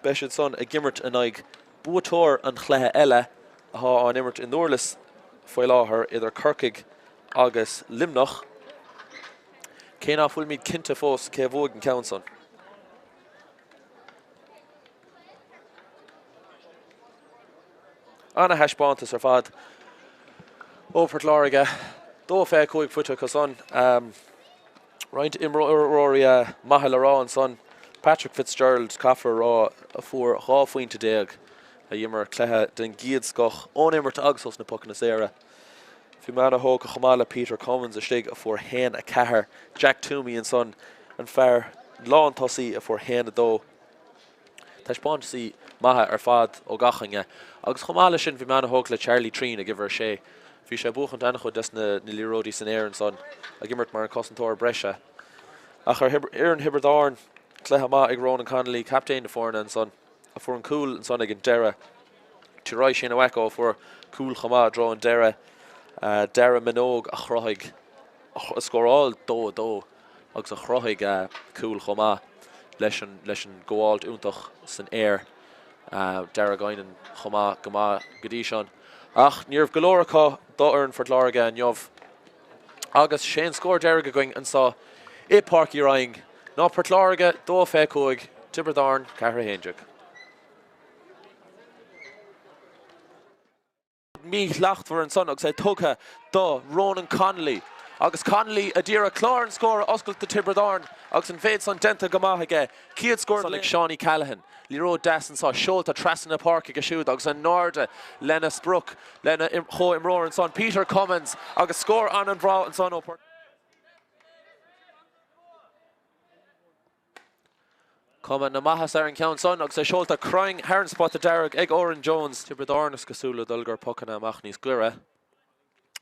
beidh siad san ag imirt in aghaidh buaiteoir an chluiche eile atá á imirt i nDurlas faoi láthair idir Corcaigh agus Luimneach. Cé ná fuilimid cinnte fós cé a bhuaigh an ceann san. Ana-thaispeántas ar fad ó Phort Láirge. 2-25 faighte acu san. Roinnt imreoirí maithe le rá ansan. Patrick Fitzgerald, caithfear a rá, a fuair 12 phointe, a d'imir cluiche den gcéad scoth ón imirt agus ós na pocanna saora. Bhí mé ana-thógtha chomh maith le Peter Cummins istigh a fuair 1-4, Jack Toomey ansan, an fear lántosaí a fuair 1-2. Taispeántaisí maithe ar fad ó gach éinne agus chomh maith leis sin bhí mé ana-thógtha le Charlie Treen ag uimhir 6. Bhí sé ag buachaint an-chuid des na liathróidí san aer ansan ag imirt mar an cosantóir breise. Ach ar fhoireann Thiobraid Árann, cluiche maith ag Ronan Connolly, captaen na foirne ansan, a fuair an cúl ansan ag an deireadh. Tar Shane Wacko a fuair cúl chomh maith i dtreo an deireadh. Dara Minogue a chruthaigh, a scóráil 2-2 agus a chruthaigh cúl chomh maith leis an leis an gabháilt iontach san aer. Dara Guinan chomh maith go maith go dtí sin. Ach ní raibh go leor acu d'fhoireann Phort Láirge inniu. Agus sé an scór deiridh againn anseo i Páirc Uí Rinn ná Port Láirge 2-25, Tiobraid Árann 4-11. Míshlachtmhar ansan agus é tugtha do Ronan Connolly. Agus Connolly a d'iarraidh clár an scóir a oscailt do Tiobraid Árann agus an mhéid san déanta go maith aige. Céad scór ag Seánie Callahan. Liathróid deas anso seolta trasna na páirce aige siúd agus in airde lena sprioc, lena chomhimreoir ansan Peter Cummins agus scór an-bhreá ansan ó Port. Cuma na maitheasa ar an cheann san agus é seolta cruinn thar an spota dearg ag Odhrán Jones. Tiobraid Árann is cosúil le dul gur pocanna amach níos gaire.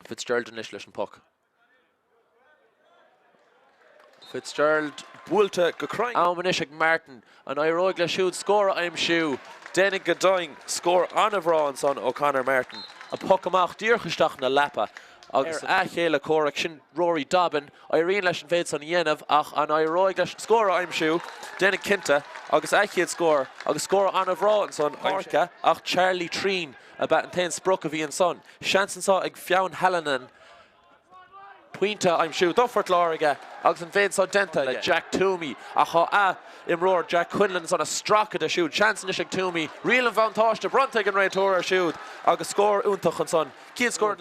Fitzgerald anois leis an poc. Fitzgerald buailte go cruinn. Am anois ag Martin. An éireoidh leis siúd scór a aimsiú? Déanfaidh go deimhin. Scór an-bhreá ansan ó Conor Martin. An poc amach díreach isteach ina leapa agus a chéile comhraic sin Rory Dobbin. Éiríonn leis an mhéid san a dhéanamh ach an éireoidh leis scór a aimsiú? Déanfaidh cinnte agus a chéad scór agus scór an-bhreá ansan páirce ach Charlie Treen ab ea an t-aon sprioc a bhí ansan. Seans anso ag Fionn Hallinan pointe a aimsiú do Phort Láirge agus an mhéid san déanta le Jack Toomey ach tá a imreoir Jack Quinlan ansan ag stracadh de siúd. Seans anois ag Toomey. Riail an bhuntáiste bronnta ag an réiteoir air siúd agus scór iontach ansan. Céad scór.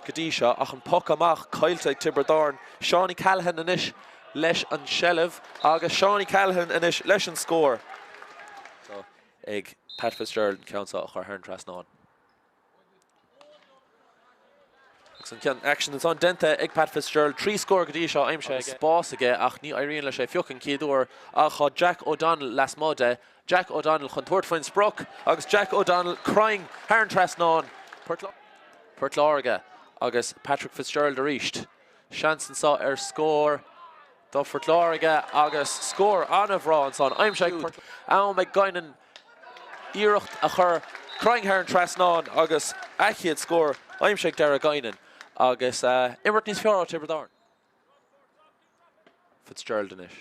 go dtí seo ach an poc amach caillte ag Tiobraid Árann. Seánie Callahan anois leis an seilbh agus Seánie Callahan anois leis an scór ag Pat Fitzgerald an ceann seo a chur thar an trasnán. Agus an ceann aicsean ansan déanta ag Pat Fitzgerald, 3 scór go dtí seo aimsithe aige. Spás aige ach ní éiríonn leis é phiocadh an chéad uair ach tá Jack O'Donnell lasmuigh de. Jack O'Donnell chun tabhairt faoin sprioc agus Jack O'Donnell cruinn thar an trasnán. Port Láirge agus Patrick Fitzgerald arís. Seans anso ar scór do Phort Láirge agus scór an-bhreá ansan. Aimsithe ag Port. Am ag Guinan iarracht a chur cruinn thar an trasnán agus a chéad scór aimsithe ag Darragh Guinan agus imirt níos fearr ó Tiobraid Árann. Fitzgerald anois.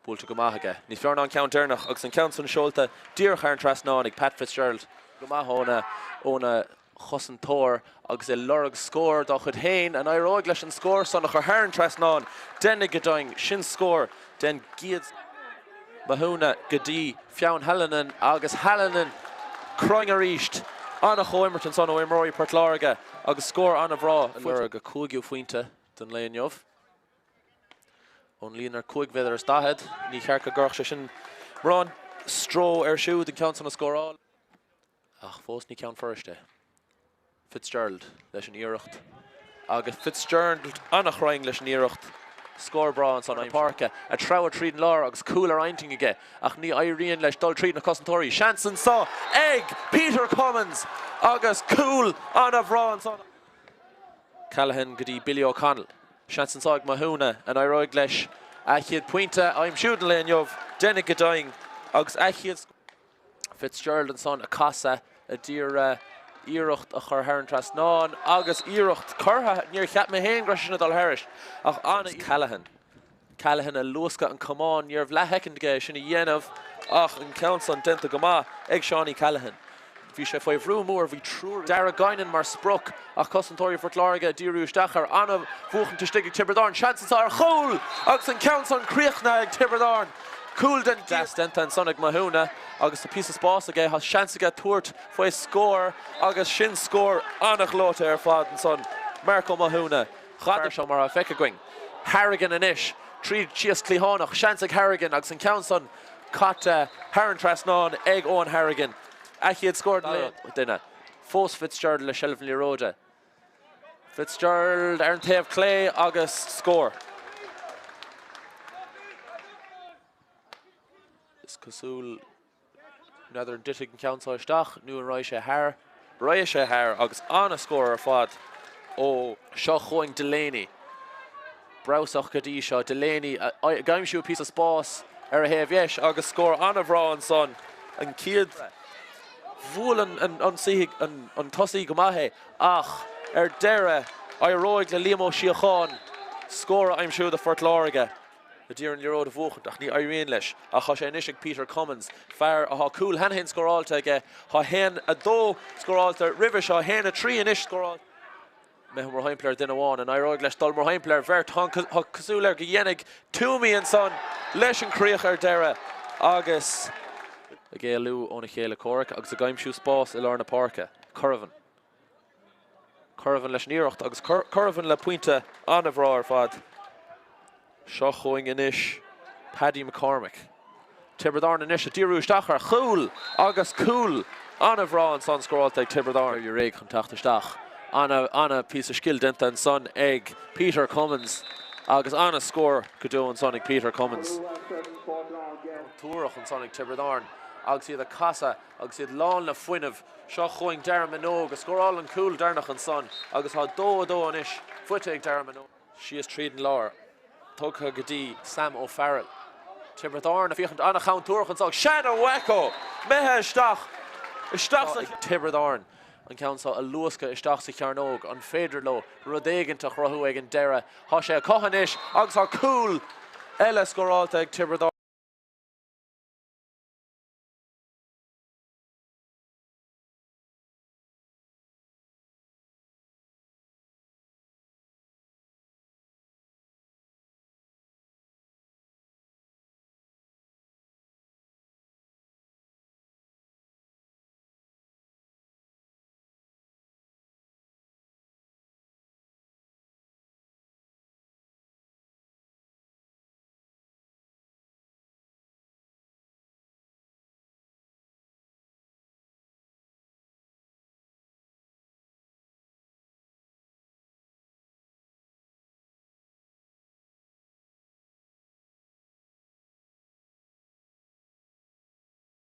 Buailte go maith aige. Níos fearr ná an ceann deireanach agus an ceann san seolta díreach thar an trasnán ag Pat Fitzgerald. Go maith óna óna chosantóir agus é lorg scór dá chuid féin. An éireoidh leis an scór san a chur thar an trasnán? Déanfaidh go deimhin. Sin scór den gcéad. Mathúna go dtí Fionn Hallinan agus Hallinan cruinn arís. An-chomhimirt ansan ó imreoirí Port Láirge agus scór an-bhreá. Ag lorg a cúigiú phointe den lae inniu. Ón líne ar 45 mhéadar, ní cheart go gcuirfeadh sé sin mórán stró air siúd an ceann san a scóráil. Ach fós ní ceann furast é. Fitzgerald leis an iarracht agus Fitzgerald an-chruinn leis an iarracht. Scór breá ansan na páirce, ag treabhadh tríd an lár agus cúl ar intinn aige ach ní éiríonn leis dul tríd na cosantóirí. Seans anso ag Peter Cummins agus cúl an-bhreá ansan. Callaghan go dtí Billy O'Connell. Seans anso ag Mathúna, an éireoidh leis a chéad phointe a aimsiú den lae inniu? Déanfaidh go deimhin agus a chéad. Fitzgerald ansan ag casadh a d'iarraidh iarracht a chur thar an trasnán agus iarracht curtha, níor cheap mé féin go raibh sé sin ag dul thairis ach an. Callaghan. Callaghan ag luascadh an camán, ní raibh leathshoicind aige é sin a dhéanamh ach an ceann san déanta go maith ag Seánie Callaghan. Bhí sé faoi bhrú mór, bhí triúr. Darragh Guinan mar sprioc ach cosantóirí Phort Láirge ag díriú isteach air. An-bhuachaint istigh ag Tiobraid Árann, seans anso ar chúl agus an ceann san críochnaithe ag Tiobraid Árann. Cúl den deas déanta ansan ag Mathúna agus tá píosa spáis aige, tá seans aige tabhairt faoi scór agus sin scór an-ghleoite ar fad ansan. Marco Mathúna. Fear seo mar atá feicthe againn. Harrigan anois tríd síos cliathánach, seans ag Harrigan agus an ceann san caite thar an trasnán ag Eoghan Harrigan. A chéad scór den lae. Duine. Fós Fitzgerald le seilbh na liathróide. Fitzgerald ar an taobh clé agus scór. Is cosúil. N'fheadar an dtitfidh an ceann seo isteach nó an raghaidh sé thar. Raghaidh sé thar agus an-scór ar fad ó. Seo chugainn Delaney. Breabhsach go dtí seo. Delaney ag aimsiú píosa spáis ar a thaobh dheis agus scór an-bhreá ansan. An chéad. Bhuail an tosaí go maith é ach ar deireadh éireoidh le Liam Ó Síocháin scór a aimsiú do Phort Láirge. Ag iarraidh an liathróid a bhuachaint ach ní éiríonn leis ach tá sé anois ag Peter Cummins, fear atá cúl cheana féin scóráilte aige. Tá 1, 2 scóráilte roimhe seo, 1, 3 anois scóráilte. Imithe mórthimpeall ar dhuine amháin, an éireoidh leis dul mórthimpeall ar bheirt? Tá cosúil air go dhéanfaidh Toomey ansan leis an chríoch ar deireadh agus. Ag éalú óna chéile comhraic agus ag aimsiú spás i lár na páirce. Corvan. Corvan leis an iarracht agus Corvan le pointe an-bhreá ar fad. Seo chugainn anois Paddy McCormack. Tiobraid Árann anois ag díriú isteach ar chúl agus cúl an-bhreá ansan scóráilte ag Tiobraid Árann. Réidh chun teacht isteach. An-phíosa scil déanta ansan ag Peter Cummins agus an-scór go deo ansan ag Peter Cummins. Tuarach ansan ag Tiobraid Árann agus iad ag casadh agus iad lán le fuinneamh. Seo chugainn Dara Minogue a scóráil an cúl deireanach ansan agus tá 2, 2 anois faighte ag Dara Minogue. Síos tríd an lár, tugtha go dtí Sam O'Farrell. Tiobraid Árann ag féachaint an-chontúirteach anso. Sean Wacko! Imithe isteach, isteach sa. Ag Tiobraid Árann an ceann seo a luascadh isteach sa chearnóg. An féidir leo rud éigint a chruthú ag an deireadh? Tá sé acu anois agus tá cúl eile scóráilte ag Tiobraid Árann.